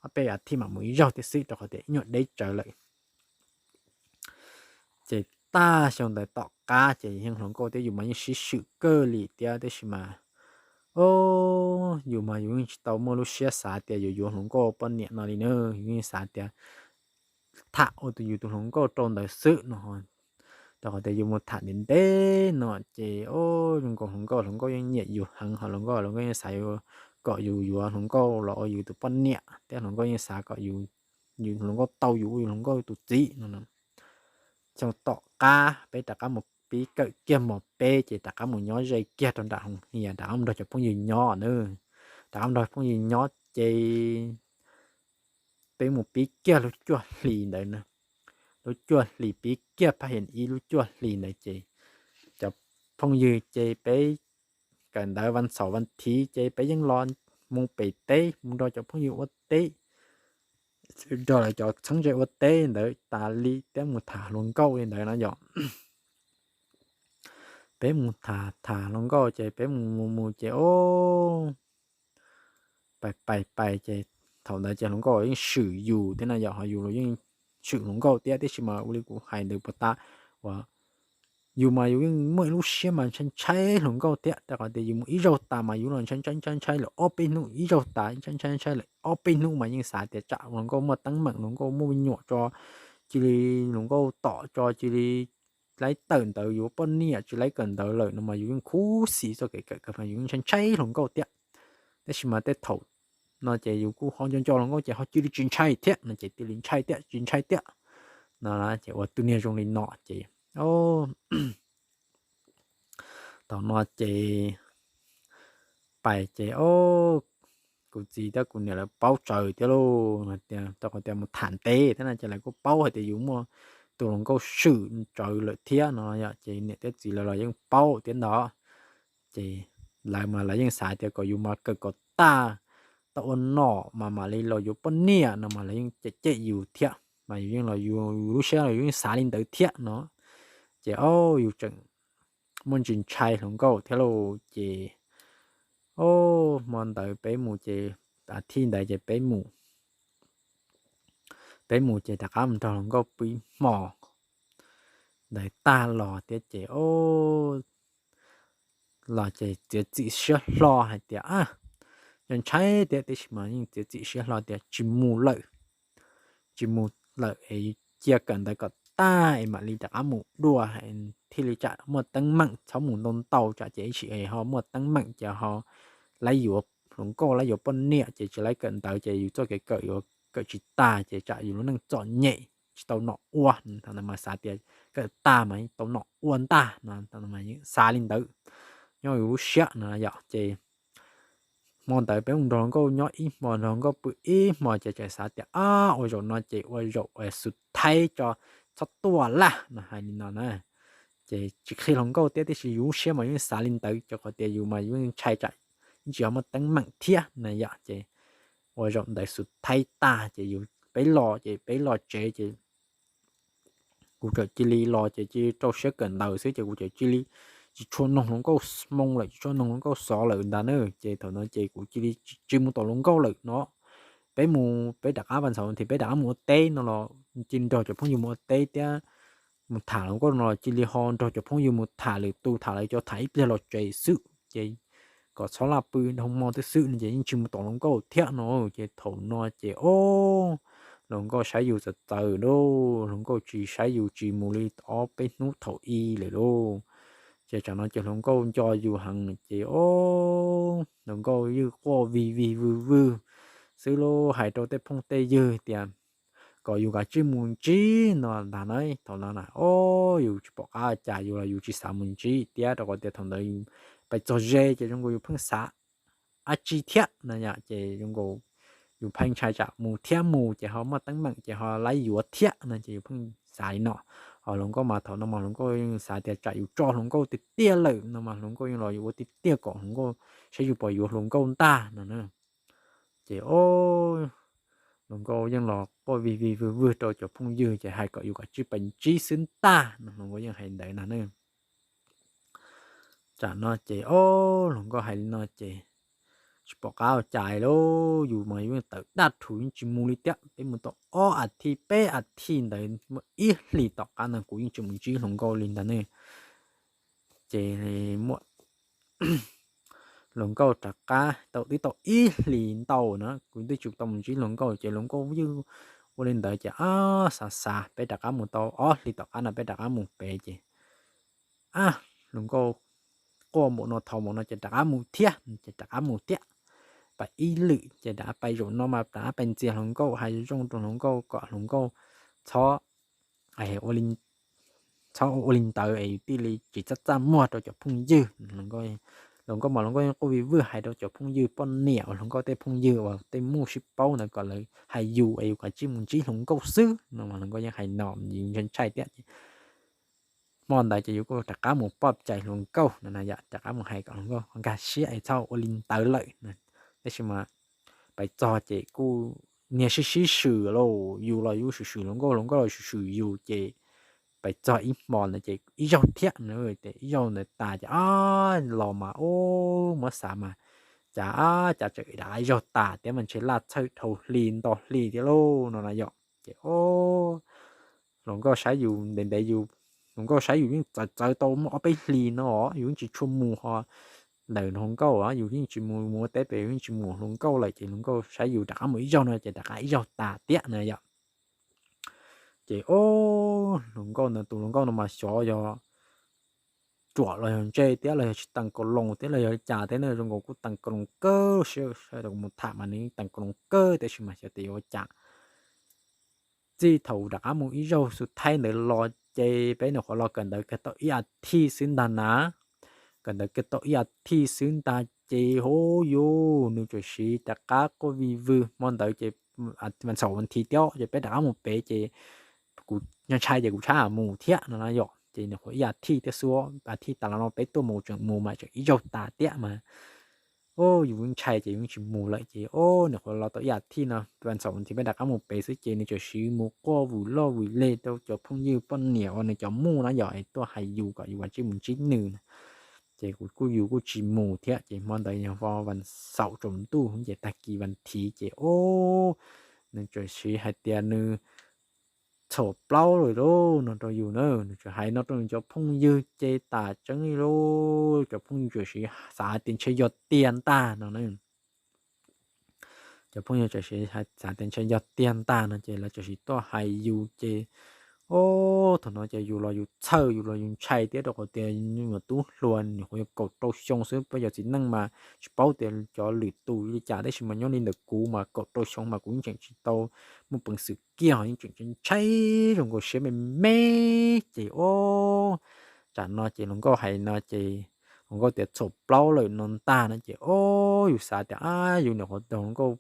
ob peb a thiv mam mus ib zaug thiab xwb, rau qhov tias ib nyuag deb tsawv lawm. Ces tag xyoo ntawd tom qab ces yeej hluas nkauj thiab yus mas yeej sib swm kawg li thiab, tiam sis mas o, yus mas yus yeej tsis tau muaj lub siab xav tias yuav yuav hluas nkauj poj niam no li na. Yus yeej xav tias tham ua tus yus tus hluas nkauj rau ntawd xwb no. Rau qhov tias yus mus tham ntev ntev no ces o, zoo nkaus hluas nkauj, hluas nkauj yeej nyiam yus heev, ho hluas nkauj, hluas nkauj yeej xav kom yus yuav hluas nkauj los ua yus tus poj niam thiab, hluas nkauj yeej xav kom yus, yus hluas nkauj tau yus ua yus hluas nkauj tus txiv no. Xyoo tom qab peb rov qab mus pib kawm kiag mos peb ces rov qab mus nyob ze kiag rau nram Hoo Hias, rov qab mus nrog cov phooj ywg nyob na. Rov qab mus nrog phooj ywg nyob ces peb mus pib kiag lub cuaj hlis ntawd na. Lub cuaj hlis pib kiag, phaj hias ib lub cuaj hlis ntawd ces cov phooj ywg ces peb kawm ntawv vas xaum vas thiv ces peb yeej los mus pem teb mus nrog cov phooj ywg ua teb, nrog lawv cov txheeb ze ua teb ntawd tas li thiab mus tham hluas nkauj li ntawd no yom. Peb mus tham tham hluas nkauj ces peb mus mus mus ces o, pais pais pais ces thaum ntawd ces hluas nkauj yeej swm yus thiab na yom, ho yus los yeej swm hluas nkauj thiab, tiam sis mas ua li kuv hais ntawd puas tas, uas yus mas yus yeej muaj ib lub siab mas ntshai ntshai hluas nkauj thiab, rau qhov tias yus mus ib zaug tas mas yus los ntshai ntshai ntshai ntshai lawm ob peb hnub, ib zaug tas ntshai ntshai ntshai lawm ob peb hnub mas yeej xav tias tsam hluas nkauj muaj teeb meem, hluas nkauj muaj me nyuam tso, cia li hluas nkauj tom tso, cia li laib tawm ntawv yuav poj niam, tsis laib kawm ntawv lawm no mas yus yeej khuv xim txoj kev kawm, yus yeej ntshai ntshai hluas nkauj thiab. Tab sis mas tej thaum no ces yus kuj ho nco nco hluas nkauj ces ho cia li tsis ntshai thiab no ces cia li ntshai thiab tsis ntshai thiab no. Ces ua tus niag zoo li no ces thaum no ces pais ces o, kuv txiv thiab kuv niam lawv paub tsawv thiab lauj, rau qhov tias mus tham ntev thiab na ces lawv kuj paub hais tias yus muaj tus hluas nkauj swm tsawv lawm thiab no yom. Ces niam thiab txiv lawv los yeej paub thiab ntag. Ces lawv mas lawv yeej xav tias kom yus mas kawm kom tag, tau ua nom mas mam li los yuav poj niam no mas lawv yeej cem cem yus thiab, mas yus yeej los yus lub siab los yus yeej xav li ntawd thiab no. Ces o, yus tseem muaj ntsis ntshai hluas nkauj thiab lauj. Ces o, hmo ntawd peb mus ces, a, thij ntawd ces peb mus, peb mus ces rov qab mus nrog hluas nkauj pw ib hmo ntawd tag los thiab ces o, los ces txiav txim siab hlo hais tias, a, yog ntshai thiab tiam sis mas yeej txiav txim siab hlo tias tsis mus lawm, tsis mus lawm es cia kawm ntawv kom tag es mam li rov qab mus dua, thiaj li tsam muaj teeb meem, txhob mus ntau ntau tsam ces ib sim ho muaj teeb meem ces ho laib yuav hluas nkauj laib yuav poj niam ces tsis laib kawm ntawv ces yus txoj kev kawm yuav kawm tsis tag ces tsam yus lub neej txom nyem tsis tau nom ua. Thaum ntawd mas xav tias kawm tag mas tau nom ua ntag no, xav li ntawd nyob yus lub siab no yom. Ces hmo ntawd peb mus nrog hluas nkauj nyob ib hmo, nrog hluas nkauj pw ib hmo ces tseem xav tias, a, ua zaum no ces ua zaum xus thaib tso, txhob tuaj lawm no, hais li no na. Ces tsis qhia hluas nkauj thiab tiam sis yus lub siab mas yeej xav li ntawd, rau qhov tias yus mas yus yeej ntshai tsam yeej tsis ho muaj teeb meem thiab na yom. Ces ua zaum ntawd xus thaib tag ces yus, peb los ces peb los tsev ces kuv txawm cia li los ces cia li rau siab kawm ntawv xwb ces kuv txawm cia li tsis tshua noog hluas nkauj hmoo lawm, tsis tshua noog hluas nkauj xov lawm ntag na. Ces thaum no ces kuv cia li tsis mus tom hluas nkauj lawm no. Peb mus, peb rov qab, vas ntxhaum thiab peb rov qab mus ua teb no los cia li nrog cov phooj ywg mus ua teb thiab mus tham hluas nkauj no los cia li ho nrog cov phooj ywg mus tham lwm tus, tham lawv cov tham ib pliag los tsev xwb ces kom txhob laj pw dhau hmo twb xwb no ces yeej tsis mus tom hluas nkauj thiab no. Ces thaum no ces o, hluas nkauj saib yus txawv txawv lauj, hluas nkauj tsis saib yus tsis mus li ob peb hnub thaum i lawm lauj. Ces tsam no ces hluas nkauj nco yus heev ces o, hluas nkauj yeej quaj vig vig vwg vwg xwb lauj, hais rau tej phooj tej ywg tias kom yus kav tsij mus ntsib no ntag na. Thaum no na o, yus tsis pom qab cas, yus los yus tsis xav mus ntsib thiab rau qhov tias thaum ntawd pais txog ze ces zoo nkaus yus pheej xav dab tsi thiab na yom. Ces zoo nkaus yus pheej ntshai tsam mus thiab mus ces ho muaj teeb meem ces ho laib yuav thiab no ces yus pheej xav li no. Ho hluas nkauj mas thaum no mas hluas nkauj yeej xav tias tsam yus tso hluas nkauj tiag tiag lawm no mas hluas nkauj yeej los yuav ua tiag tiag kom hluas nkauj saib yus puas yuav hluas nkauj ntag no na. Ces o, hluas nkauj yeej los quaj vig vig vwg vwg rau cov phooj ywg ces hais kom yus kav tsij pais ntsib xwb ntag no, hluas nkauj yeej hais ntawd ntag na. Tsam no ces o, hluas nkauj hais li no ces tsis pom qab ua cas lauj, yus mas yus yeej tawv daj rhuv yeej tsis mus li thiab. Peb mus tau ob as thiv peb as thiv ntawd muaj ib hlis tom qab ntawd kuv yeej tsis mus ntsib hluas nkauj li ntag ne. Ces muaj hluas nkauj rov qab tau twb tau ib hlis ntau na kuv twb tsis tau mus ntsib hluas nkauj ces hluas nkauj yeej ua li ntawd ces o, xav xav peb rov qab mus tau ob hlis tom qab no peb rov qab mus pem ces a, hluas nkauj quaj npaum no thov npaum no ces rov qab mus thiab ces rov qab mus thiab. Pais ib lwm ces rov qab pais zaum no mas rov qab pais ntxias hluas nkauj hais zoo rau hluas nkauj kom hluas nkauj txhob, txhob ua li ntawd es thiaj li tsis txaj txaj muag rau cov phooj ywg. Hluas nkauj mas hluas nkauj yeej quaj vig vwg hais rau cov phooj ywg poj niam uas hluas nkauj tej phooj ywg uas tej muj sib paub ntawd kom lawv hais yus es yus kav tsij mus ntsib hluas nkauj xwb no mas hluas nkauj yeej hais no, yus ntshai ntshai thiab ces hmo ntawd ces yus kuj rov qab mus poj cais hluas nkauj no na yom, rov qab mus hais kom hluas nkauj nkag siab es txhob ua li ntawd lawm. Tab sis mas pais txog ces kuj niag sib sib swm lauj, yus los yus swm swm hluas nkauj, hluas nkauj los swm swm yus ces pais txog ib hmo ntawd ces ib zaug thiab na, ces ib zaug ntawd tas ces o, los mas o, muab xav mas cas, cas tseem rov qab ib zaug tas thiab mas ntshe laj txhawj dhau hli nto hli thiab lauj no na yom. Ces o, hluas nkauj saib yus ntev ntev, yus, hluas nkauj saib yus yeej txawv txawv tau muaj ob peb hlis no os, yus yeej tsis tshua mus ho ntawm hluas nkauj os, yus yeej tsis mus, mus ua teb pem yus yeej tsis mus hluas nkauj lawm ces hluas nkauj saib yus rov qab mus ib zaug no ces rov qab ib zaug tas thiab na yom. Ces o, hluas nkauj ntawd, tus hluas nkauj no mas xyov yog ruam los yog ntse thiab los yog tsis teem kaus loos thiab los yog li cas thiab ne, zoo nkaus kuj teem kaus loos kawg, sawv daws mus tham mas nws teem kaus loos kawg tab sis mas xyov tias yuav ua cas. Txij thaum rov qab mus ib zaug xu thaib ntawd los ces peb nyuam qhuav los kawm ntawv kiag tau ib as thiv xwb ntag na. Kawm ntawv kiag tau ib as thiv xwb ntag ces hauv yus nws tsuas siv rov qab quaj vig vwg hmo ntawd ces vas ntxhaum vas thiv thiab ces peb rov qab mus pem ces kuv ntshai ces kuv tshab mus thiab no na yom. Ces nyuam qhuav ib as thiv thiab xwb, as thiv tas los no peb tuaj mus tseem mus mas tseem ib zaug tas thiab mas yus ntshai ces yus tsis mus lawm ces o, nws qhuav los tau ib as thiv no, vas xaum thiv peb rov qab mus pem xwb ces nws txawm siv mus quaj vwm loj vwm leg rau cov phooj ywg poj niam uas nws cov muj na yom, es tuaj hais yus kom yus kav tsij mus ntsib nws. Ces kuv kuj yus kuj tsis mus thiab ces hmo ntawd yog vas xaum tsaus ntuj ces tag kis vas thiv ces o, nws txawm siv hais tias nws txhom plaub lawm lauj no rau yus na, nws txawm hais no rau nws cov phooj ywg ces tas tseeb li lauj, cov phooj ywg txawm siv xav tias ntshe yog tiag ntag no na. Cov phooj ywg txawm siv xav tias ntshe yog tiag ntag no ces lawv txawm siv tuaj hais yus ces o, thaum no ces yus los yus txhawj yus los yus ntshai thiab rau qhov tias yus tub hluas nws nyuam qhuav yog kaum rau xyoo xwb, peb cov txiv neej mas tsis paub tias cov lwm tus li cas tab sis mas nyob li ntawm kuv mas kaum rau xyoo mas kuv yeej tseem tsis tau muaj peev xwm kiag, yeej tseem ntshai zoo nkaus siab me me ces o, tsam no ces hluas nkauj hais no ces hluas nkauj tias txhom plaub lawm no ntag no ces o, yus xav tias ab yus nyuam qhuav tau hluas nkauj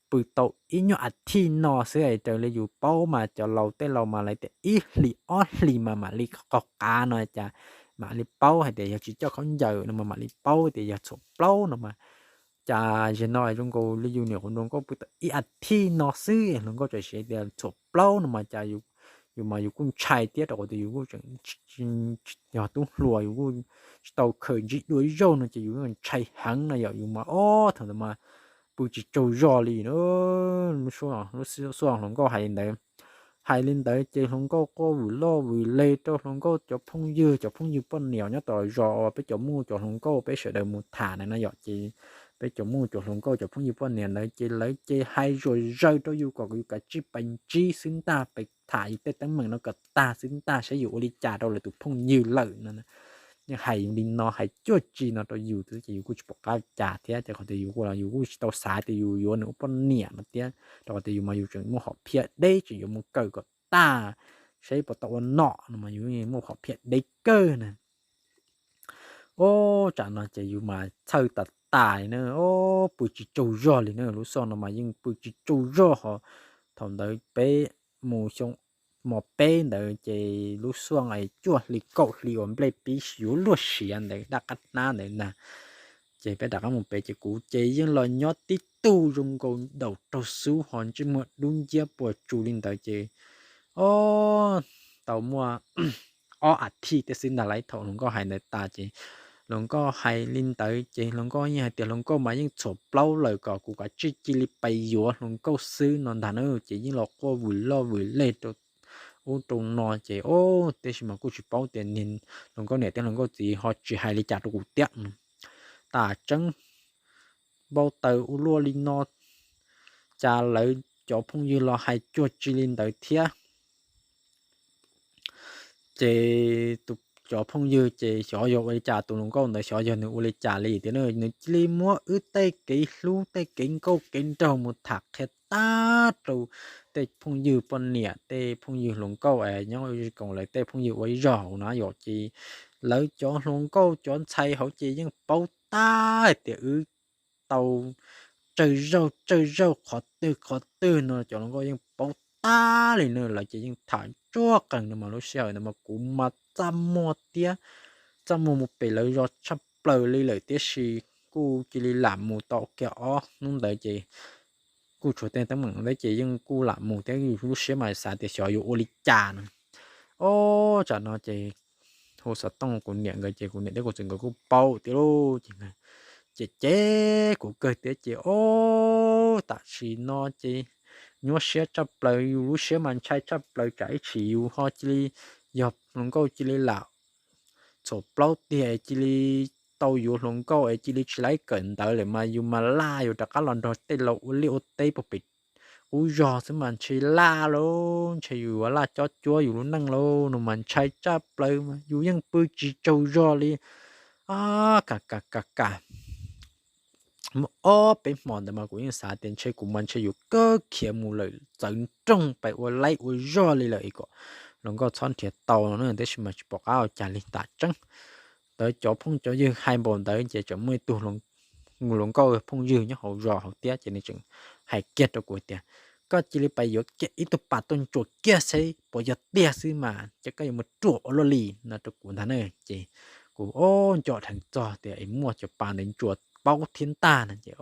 pw tau ib nyuag as thiv no xwb es raws li yus paub mas cov laus tej laus mas lawv tias ib hlis ob hlis mas mam li qaug qav no cas mam li paub hais tias yog tsis coj khaub ncaws no mas mam li paub tias yog txhom plaub no mas cas zaum no zoo nkaus li yus nyuam qhuav hluas nkauj pw tau ib as thiv no xwb hluas nkauj txawm siv tias txhom plaub no mas cas yus mas yus kuj ntshai thiab rau qhov tias yus kuj tseem yog tub hluas yus kuj tsis tau khaws ntsib dua zaug no ces yus ntshai heev no yom, yus mas o, thaum ntawd mas pw tsis tsaug zog li na. Lub suab hluas nkauj hais li ntawd, hais li ntawd ces hluas nkauj quaj vwm loj vwm leg rau hluas nkauj cov phooj ywg, cov phooj ywg poj niam nyob tom zos uas peb cov muj cov hluas nkauj peb sawv daws mus tham na no yom, ces peb cov muj cov hluas nkauj cov phooj ywg poj niam ntawd ces lawv ces hais zuam zaws rau yus kom yus kav tsij pais ntsib xwb ntag, pais tham yus tej teeb meem no kom tag xwb ntag saib yus ua li cas rau lawv tus phooj ywg lawm no. Yeej hais li no hais cuaj tsi no rau yus xwb ces yus kuj tsis pom qab cas thiab, ces qhov tias yus kuj los yus kuj tsis tau xav tias yus yuav nws ua poj niam no thiab, rau qhov tias yus mas yus tseem muaj hom phiaj deb tseem yuav mus kawm kom tag saib puas tau ua nom no mas yus muaj hom phiaj deb kawg na. O, tsam no ces yus mas txhawj tas tas li na, o, pw tsis tsaug zog li na, lub xyoo no mas yeej pw tsis tsaug zog ho. Thaum ntawd peb mus xyoo mos peb ntawd ces lub xyoo es cuaj hli kaum hli uas nplej pib yuav luag siav ntawd daj qab hnab ntawd ntag. Ces peb rov qab mus pem ces kuv ces yeej los nyob tib tug zoo nkaus daus raug xub ho ntsej muag dub nciab puas tsus li ntawd ces o, tau muaj ob as thiv tej xwb ntag lauj. Thaum hluas nkauj hais ntawd tas ces hluas nkauj hais li ntawd ces hluas nkauj yeej hais tias hluas nkauj mas yeej txhuam plaub lawm kom kuv kav tsij cia li pais yuav hluas nkauj xwb no ntag na. Ces yeej los quaj vwm loj vwm leg rau ub rau no ces o, tab sis mas kuj tsis paub tias hluas nkauj niam thiab hluas nkauj txiv ho tsis hais li cas rau kuv thiab. Tas tseeb npau taws ua luaj li no, cas lawv cov phooj ywg los hais cuag tsi li ntawd thiab. Ces cov phooj ywg ces xyov yog ua li cas, tus hluas nkauj ntawd xyov yog nws ua li cas li tias nws cia li muab wb tej kev hlub tej kev nkauj kev nraug mus tham qhia tag rau tej phooj ywg poj niam tej phooj ywg hluas nkauj es nyob koom lawv tej phooj ywg ua ib zog hauv na yom. Ces lawv cov hluas nkauj cov ntxhais hauv ces yeej paub tag hais tias wb tau tsawg zaug tsawg zaug qhov twg qhov twg no cov hluas nkauj yeej paub tag li na. Lawv ces yeej tham tsuag qees no mas lub sij hawm ntawd mas kuv mas txaj muag thiab, txaj muag mus pem lawv zos tshaj plaws li lawm tiam sis kuj cia li lam mus tau kiag ob hnub ntawd ces kuj tshuav tej teeb meem ntawd ces yeej kuj lam mus thiab, lub siab mas xav tias xyov yuav ua li cas no. Ob tsam no ces hu xov tooj kuv niam nkawd ces kuv niam thiab kuv txiv nkawd kuj paub tias lauj, ces cem cem kuv kawg thiab ces ob tam sim no ces nyuaj siab tshaj plaws, yus lub siab mas ntshai tshaj plaws tsam ib txhis yus ho cia li yog hluas nkauj cia li lam txhuam plaub tiag es cia li tau yuav hluas nkauj es cia li tsis laib kawm ntawv lawm mas yus mas laj yus rov qab los nrog tej laus ua liaj ua teb puag pem ub zog xwb mas ntshe laj lauj, ntshe yus yuav laj cob cuab yus lub neej lauj no mas ntshai tshaj plaws mas yus yeej pw tsis tsaug zog li. Ab, kam kam kam kam muaj ob peb hmo ntawd mas kuv yeej xav tias ntshe kuv mas ntshe yuav kawg khiav mus lawm txawv nroog pais ua laib ua zog li lawm es kom hluas nkauj txhob nrhiav tau no na, tab sis mas tsis pom qab ua cas li tam tseeb. Ntawd cov phooj cov ywg hais npaum ntawd ces tseem muaj ib tug hluas nkauj phooj ywg nyob hauv zos hauv thiab ces nws tseem hais kiag rau kuv tias koj cia li pais yuav kiag ib tug pas tuaj ntsuas kiag seb puas yog tiag xwb mas ces koj yuav mus ruam ua luaj li no rau kuv ntag na. Ces kuv ob nco dheev txog tias es muaj cov pas ntawd ntsuas paub thiab ntag no ces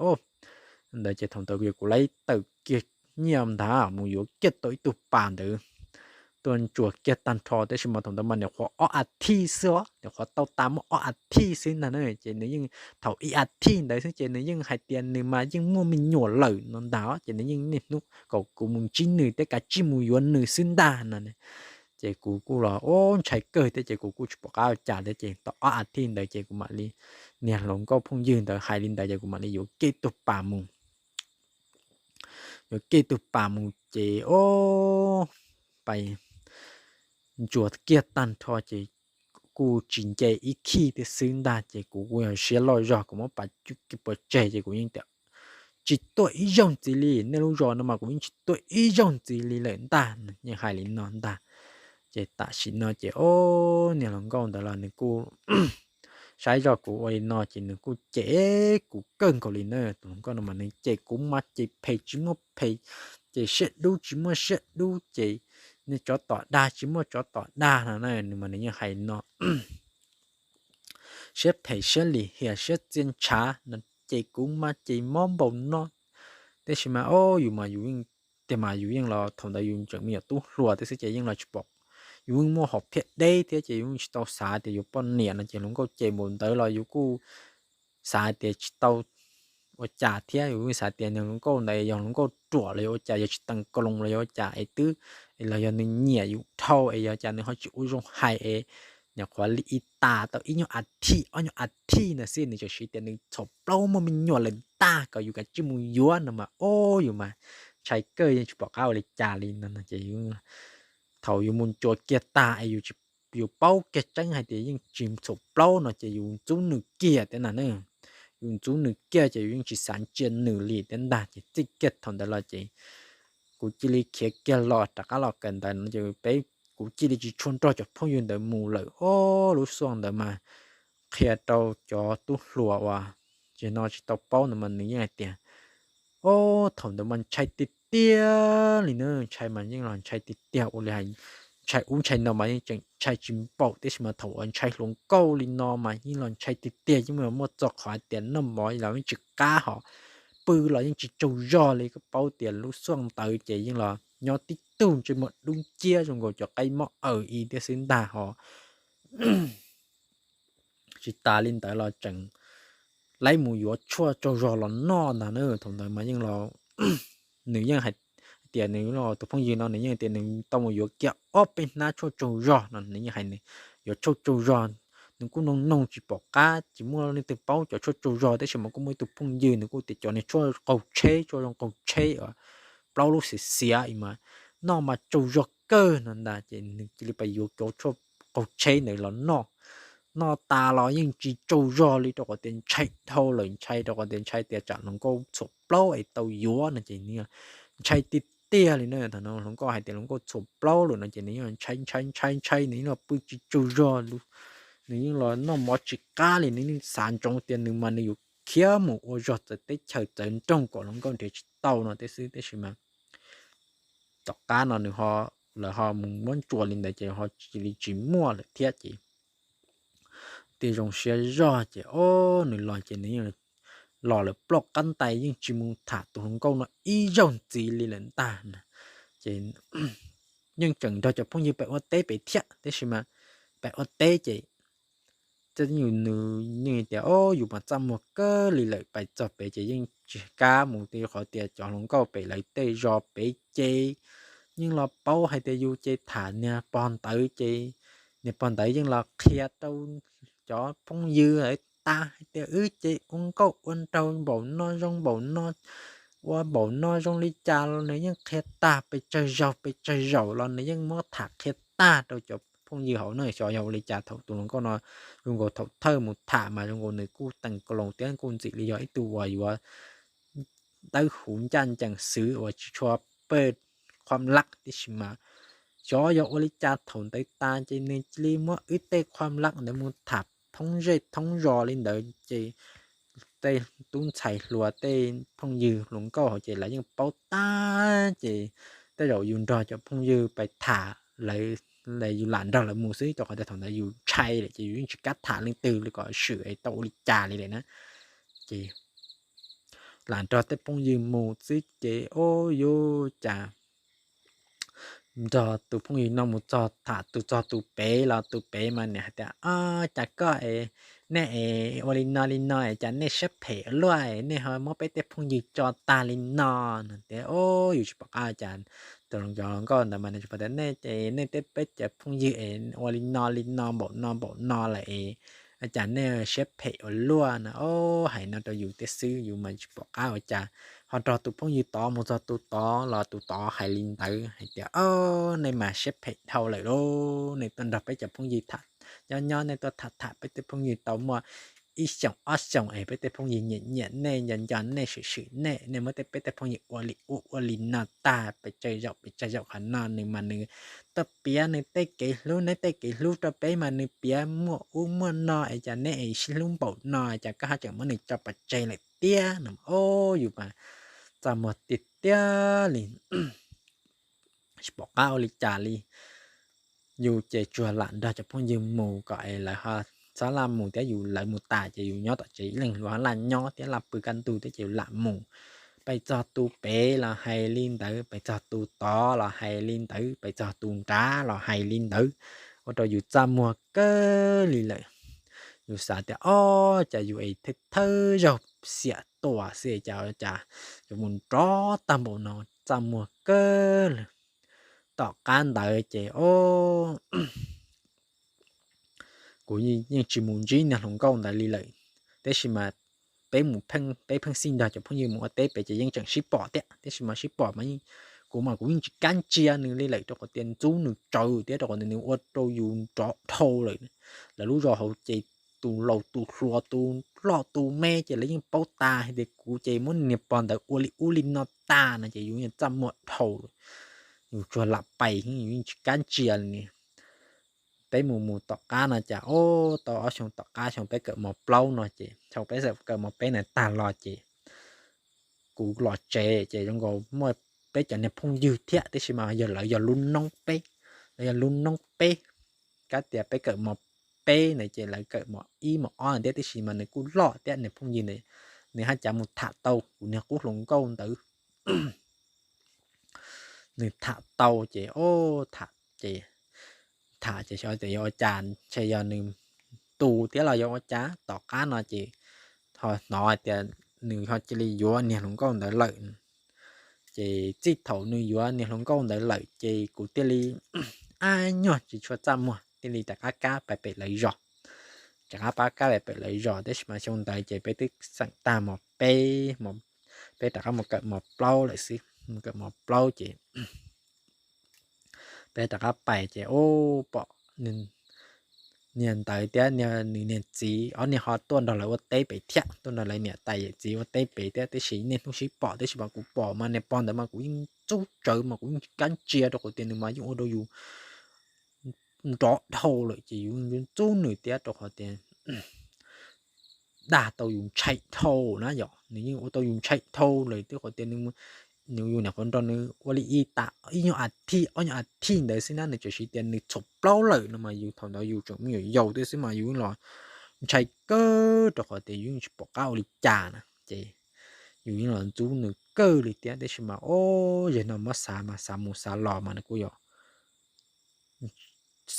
ntawd ces thaum ntawd kuv laib tawm kiag nyiaj ntag mus yuav kiag tau ib tug pas ntawd tuaj ntsuas kiag tag nrho, tab sis mas thaum ntawd mas nyuam qhuav ob a thiv xwb os, nyuam qhuav tau tas muaj ob a thiv xwb ntag na, ces nws yeej thaum ib a thiv ntawd xwb ces nws yeej hais tias nws mas yeej muaj me nyuam lawm no ntag, ces nws yeej niaj hnub kom kuv mus ntsib nws thiab kav tsij mus yuav nws xwb ntag no. Ces kuv kuj los ntshai kawg thiab ces kuv kuj tsis pom qab ua cas thiab ces tau ob a thiv ntawd ces kuv mam li, niag hluas nkauj phooj ywg ntawd hais li ntawd ces kuv mam li yuav kiag tug pas mus yuav kiag tug pas mus ces o, pais ntsuas kiag tag nrho ces kuj tsis nce ib khij thiab xwb ntag, ces kuv kuj yog siab loj zog kuv muab pas cub kiag pov tseg ces kuv yeej tias tsis tuaj ib zaug ntxiv li, nej lub zos no mas kuv yeej tsis tuaj ib zaug ntxiv li lawm ntag, yeej hais li no ntag. Ces tam sim no ces o, niag hluas nkauj ntawd los nws kuj saib zoj kuv ua li no ces nws kuj cem kuv kawg nkaus li na. Tus hluas nkauj no mas nws cem kuv mas cem phem tsis muaj phem, ces siab dub tsis muaj siab dub, ces nws tsov tom dag tsis muaj tsov tom dag no na, nws mas nws yeej hais no siab phem siab lim hiam siab txia ntshav no, ces kuv mas ces mob npaum no. Tab sis mas o, yus mas yus yeej, tiag mas yus yeej los thaum ntawd yus tseem me nyuam tub hluas thiab xwb ces yeej los tsis pom, yus yeej muaj hom phiaj deb thiab ces yus yeej tsis tau xav tias yuav poj niam no ces hluas nkauj cem npaum ntawd los yus kuj xav tias tsis tau ua cas thiab, yus yeej xav tias niag hluas nkauj ntawd yog hluas nkauj ruam los yog ua cas, yog tsis teem koos los yog ua cas es twb, los yog nws nyiam yus dhau es yog cas nws ho tsis ua zoo hais es nyuam qhuav li ib tas tau ib nyuag a thiv ob nyuag a thiv ntawd xwb nws tseem siv tias nws txhuam plaub muaj me nyuam lawm ntag kom yus kav tsij mus yuav no mas o, yus mas ntshai kawg yeej tsis pom qab ua li cas li no ces thaum yus mus ntsuas kiag tag es yus paub kiag tseeb hais tias yeej tsis txhuam plaub no ces yus ntxub nws kiag thiab na. Yus ntxub nws kiag ces yus yeej tsis xav ntsia nws li thiab ntag, ces txij kiag thaum ntawd los ces kuv cia li khiav kiag los rov qab los kawm ntawv no ces peb, kuv cia li tsis tshua nrog cov phooj ywg ntawd mus lawm. O, lub xuaj ntawd mas qhia rau cov tub hluas uas tsis no tsis tau paub ntawd mas nws yeej hais tias o, thaum ntawd mas ntshai tiag tiag li na, ntshai mas yeej los ntshai tiag tiag ua li hais, ntshai ub ntshai no mas yeej tseem ntshai tsis npaum, tab sis mas thaum uas ntshai hluas nkauj li no mas yeej los ntshai tiag tiag, yeej muaj txog qhov hais tias noj mov los yeej tsis qab hos pw los yeej tsis tsaug zog li. Koj paub tias lub xuaj ntawd ces yeej los nyob tib tug ntsej muag dub nciab zoo nkaus cov qaib mob aws i thiab xwb ntag hos. Tsis tas li ntawd los tseem laib mus yuav tshuaj tsaug zog los noj ntag na. Thaum ntawd mas yeej los, nws yeej hais tias nws, tus phooj ywg no nws yeej tias nws tau mus yuav kiag ob peb hnab tshuaj tsaug zog no, nws yeej hais nws yuav tshuaj tsaug zog. Nws kuj noog noog tsis pom qab, tsis muaj leej twg paub cov tshuaj tsaug zog, tab sis mas kuj muaj ib tug phooj ywg nws kuj tias cov niag tshuaj qaug tsheb, tshuaj zoo qaug tsheb, plaub lub xiav xiav mas noj mas tsaug zog kawg no ntag, ces nws cia li pais yuav cov tshuaj qaug tsheb ntawd los noj. Noj tas los yeej tsis tsaug zog li, rau qhov tias ntshai dhau lawm, ntshai rau qhov tias ntshai tias tsam hluas nkauj txhuam plaub es tau yuav no ces ntshai tiag tiag li na. Thaum no hluas nkauj hais tias hluas nkauj txhuam plaub lawm no ces nws yeej ntshai ntshai ntshai ntshai, nws yeej los pw tsis tsaug zog, nws yeej los noj mov tsis qab li, nws yeej xav ntsoov tias nws mas nws yuav khiav mus ua zog txawv teb chaws txawv nroog kom hluas nkauj nrhiav tsis tau no thiab xwb, tab sis mas tom qab no nws ho, lawv ho mus muab ntsuas li ntawd ces ho cia li tsis muaj lawm thiab ces thiaj zoo siab zog ces o, nws los ces nws yeej los lawm ploj qab ntais yeej tsis mus tham tus hluas nkauj no ib zaug ntxiv li lawm ntag. Ces yeej tseem nrog cov phooj ywg pem ua teb pem thiab, tab sis mas pem ua teb ces nws yeej tias o, yus mas txaj muag kawg li lawm, pais txog pem ces yeej tsis kam mus, rau qhov tias cov hluas nkauj pem lawv tej zos pem ces yeej los paub hais tias yus ces tham niag pog ntawd ces niag pog ntawd yeej los qhia rau cov phooj ywg tas hais tias wb ces ua nkauj ua nraug npaum no zoo npaum no, ua npaum no zoo li cas los nws yeej qhia tag, pes tsawg zaug pes tsawg zaum los nws yeej muab tham qhia tag rau cov phooj ywg hauv na. Xyov yog ua li cas thaum tus hluas nkauj no zoo nkaus thaum thawj mus tham mas zoo nkaus nws kuj teem kaus loos thiab kuj ntxim li yog ib tug uas yuav dawb huv ncaj ncees xwb uas tsis tshua pej qhuam lab, tab sis mas xyov yog ua li cas thaum ntawd tas ces nws cia li muab wb tej qhuam lab ntawd mus tham thoob zej thoob zos li ntawd ces tej tub ntxhais hluas tej phooj ywg hluas nkauj hauv ces lawv yeej paub tag ces tej zaum yus nrog cov phooj ywg pais tham lawv, yus lam nrog lawv mus xwb, rau qhov tias thaum ntawd yus ntshai lawm ces yus yeej tsis kam tham leej twg li kom swm es tau ua li cas li lawm na. ces lam nrog tej phooj ywg mus xwb ces ua yuav cas nrog tus phooj ywg no mus txog tham tus txog tus pem los tus pem mas niam hais tias, Cas koj es nej es ua li no li no es cas nej siab phem ua luaj es nej ho muab peb tej phooj ywg tso tag li no? No tias, Yus tsis pom qab cas. Tus hluas nkauj ntawd mas nws tsis pom tias nej es nej tej peb cov phooj ywg es ua li no li no npaum no npaum no lawm es cas nej siab phem ua luaj no. Hais no rau yus thiab xwb, yus mas tsis pom qab ua cas. Ho nrog tus phooj ywg tod mus txog tus tod los tus tod hais li ntawd hais tias, Nej mas siab phem dhau lawm lauj, nej tuaj nrog peb cov phooj ywg tham nyob nyob, nej tuaj tham tham peb tej phooj ywg tau muaj ib xyoos ob xyoos es peb tej phooj ywg nyiam nyiam nej, nco nco nej, swm swm nej, nej muab tej peb tej phooj ywg ua li ub ua li no tag, pes tsawg zaum pes tsawg zaum qhov no. Nws mas nws tuaj piav nws tej kev hlub, neb tej kev hlub rau peb mas nws piav muaj ub muaj no es cas neb es sib hlub npaum no cas koj haj tseem muab nws tso pov tseg lawm tiag no. Yus mas txaj muag tiag tiag li, tsis pom qab ua li cas li. Yus ces tsuas lam nrog cov phooj ywg mus kom es lawv ho txhob laj mus thiab, yus lawv mus tas ces yus nyob tom tsev ib leeg, yus ho laj nyob thiab laj pw kaj ntug thiab ces yus lam mus. Pes txog tus pem los hais li ntawd, pes txog tus tod los hais li ntawd, pes txog tus nrad los hais li ntawd, ua rau yus txaj muag kawg li lawm. Yus xav tias, Ob, cas yus es thawj thawj zaug xiam tuam xwb cas cas yuav mus nrov tag npaum no, txaj muag kawg li. Tom qab ntawd ces, o, kuv yeej tsis mus ntsib niag hluas nkauj ntawd li lawm, tab sis mas peb mus pheej, peb pheej xij nrog cov phooj ywg mus ua teb pem ces yeej tseem sib pom thiab, tab sis mas sib pom mas kuv mas kuv yeej tsis kam ntsia nws li lawm, rau qhov tias ntxub nws tsawv thiab rau qhov tias nws ua rau yus nrov dhau lawm. Lawv lub zos hauv ces tus laus tus hluas tus loj tus me ces lawv yeej paub tas hais tias kuv ces muab niag pog ntawd ua li ub li no tas no ces yus yeej txaj muag dhau lawm. Yus tsuas lam pais, yus yeej tsis kam ntsia li. Peb mus mus tom qab no cas, o, tau ob xyoo tom qab, xyoo peb kawm mos plaub no ces, xyoo peb kawm mos peb na tag los ces kuv los tsev ces zoo nkaus muaj peb cov niag phooj ywg thiab, tab sis mas yog lawv yog lub noob peb, lawv yog lub noob peb. Kab tias peb kawm mos peb na ces lawv kawm mos ib mos ob thiab, tab sis mas nws kuj loj thiab, niag phooj ywg ntawd, nws haj cav mus tham tau kuv niag qub hluas nkauj ntawd. Nws tham tau ces, o, tham ces, tham ces xyov tias yog ua cas, ntshe yog nws tu thiab los yog ua cas. Tom qab no ces ho hnov hais tias nws ho cia li yuav niag hluas nkauj ntawd lawm. Ces txij thaum nws yuav niag hluas nkauj ntawd lawm ces kuv thiaj li ab nyuag tsis tshua txaj muag, thiaj li rov qab kab pais pem lawv zos. Rov qab pab kab pais pem lawv zos, tab sis mas xyoo ntawd ces peb twb xeem tag mos peb, peb rov qab mus kawm mos plaub lawm xwb. Mus kawm mos plaub ces peb rov qab pais ces, o, pom niag ntawd thiab nws niag txiv ob niag ho tuaj nrog lawv ua teb pem thiab, tuaj nrog lawv niam tais yawm txiv ua teb pem thiab, tab sis niaj hnub sib pom, tab sis mas kuv pom mas niag pog ntawd mas kuv yeej ntxub tsawv mas kuv yeej tsis kam ntsia rau qhov tias nws mas yeej ua rau yus nrov dhau lawm ces yus ntxub nws thiab rau qhov tias dag tau yus ntshai dhau na yom, nws yeej ua tau yus ntshai dhau lawm thiab qhov tias nws, yus nyuam qhuav nrog nws ua li ib tas ib nyuag a thiv ob nyuag a thiv ntawd xwb na, nws tseem siv tias nws txhuam plaub lawm no mas yus thaum ntawd yus tseem me nyuam yaus thiab xwb mas yus los ntshai kawg rau qhov tias yus yeej tsis pom qab ua li cas na ces yus yeej los ntxub nws kawg li thiab, tab sis mas, o, yog no muab xav mas xav mus xav los mas nws kuj yog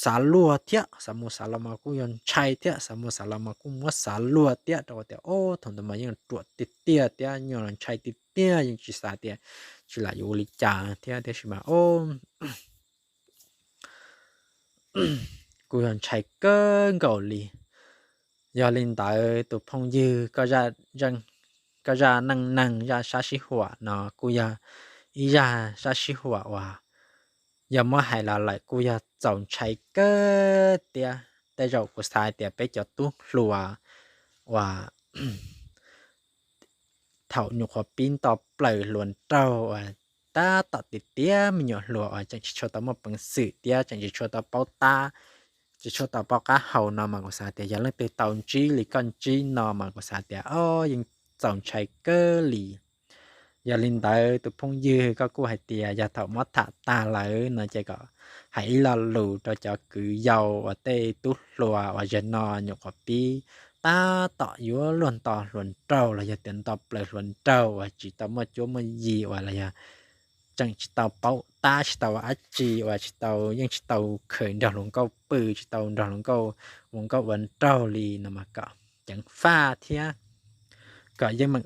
xav luag thiab, xav mus xav los mas kuj yog ntshai thiab, xav mus xav los mas kuj muab xav luag thiab rau qhov tias, o, thaum ntawd mas yeej ruam tiag tiag thiab, yeej los ntshai tiag tiag, yeej tsis xav tias tsis lam yuav ua li cas thiab, tab sis mas, o, kuj yog ntshai kawg nkaus li. Yog li ntawd tus phooj ywg, koj zaj neej neeg, zaj sab sib huam no kuj yog ib zaj sab sib huam uas yog muab hais los lawm kuj yog txaus ntshai kawg thiab. Tej zaum kuv xav tias peb cov tub hluas uas thaum nyuam qhuav pib nto plaws hluas nraug uas tab tom tiav tiav me nyuam hluas uas tseem tsis tshua tau muaj peev xwm thiab tseem tsis tshua tau paub tab, tsis tshua tau paub qab hau no mas kuv xav tias yog leej twg tau ntsib li koj ntsib no mas kuv xav tias, o, yeej txaus ntshai kawg li. Yog li ntawd tus phooj ywg, koj kuj hais tias yog thaum muab tham tag lawm no ces kom hais ib lo lus rau cov kwv yau uas tej tub hluas uas zaum no nyuam qhuav pib tab tom yuav luag nto hluas nraug los yog tias nto plaws hluas nraug uas tsis tau muaj cuab muaj yig uas los yog tseem tsis tau paub tab tsis tau ua dab tsi uas tsis tau yeej tsis tau khaws nrog hluas nkauj pw tsis tau nrog hluas nkauj ua nkauj ua nraug li no mas kom ceev faj thiab kom yeej meem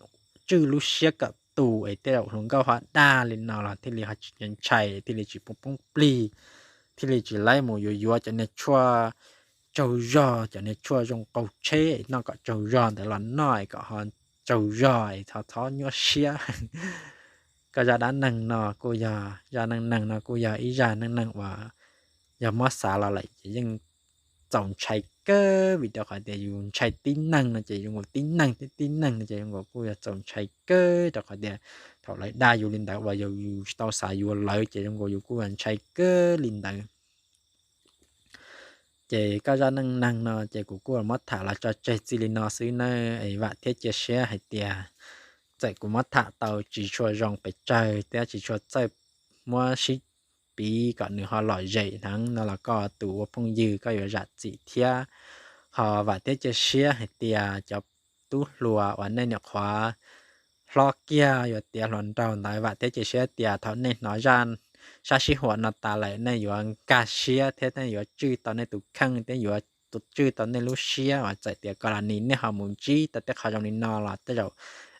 tswj lub siab kom tus es tej zaum hluas nkauj ho dag li no los thiaj li ho tsis ntshai thiaj li tsis poob poob plig thiaj li tsis laib mus yuav yuav cov niag tshuaj tsaug zog cov niag tshuaj zoo qaug tsheb noj kom tsaug zog ntawd los noj es kom ho tsaug zog es txhob txhob nyuaj siab. Koj zaj dab neeg no kuj yog zaj neej neeg no kuj yog ib zaj neej neeg uas yog muab xav los lawm ces yeej txaus ntshai kawg vim rau qhov tias yus ntshai tib neeg no ces zoo nkaus tib neeg tib tib neeg no ces zoo nkaus kuj yog txaus ntshai kawg rau qhov tias thaum lawv dag yus li ntawd uas yus tsis tau xav yuav lawv ces zoo nkaus yus kuj ntshai kawg li ntawd. Ces koj zaj neej neeg no ces kuv kuj muab tham los tso tseg txij li no xwb nawb es vam thiab cia siab hais tias txawm kuv muab tham tau tsis tshua zoo pes tsawg thiab tsis tshua txawj muab sib piv kom nws ho lom zem heev no los koj tus ua phooj ywg koj yuav zam txim thiab. Ho vam thiab cia siab hais tias cov tub hluas uas nej nyuam qhuav hlob kiag yuav tiav hluas nraug ntawd vam thiab cia siab tias thaum nej hnov zaj sab sib huam no tas lawm nej yuav nkag siab thiab nej yuav tswj tau nej tus kheej thiab yuav tswj tau nej lub siab uas txawm tias koj los nim nej ho mus ntsib tau tej qhov zoo li no los tej zaum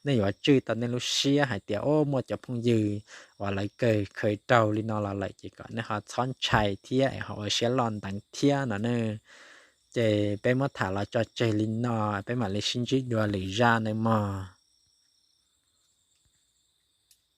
nej yuav tswj tau nej lub siab hais tias o muaj cov phooj ywg uas lawv kawg khaws raug li no los lawm ces kom nej ho txhob ntshai thiab es ho ua siab loj ntev thiab no ne. Ces peb muab tham los tso tseg li no, peb mam li sib ntsib dua lwm zaj nawb mog.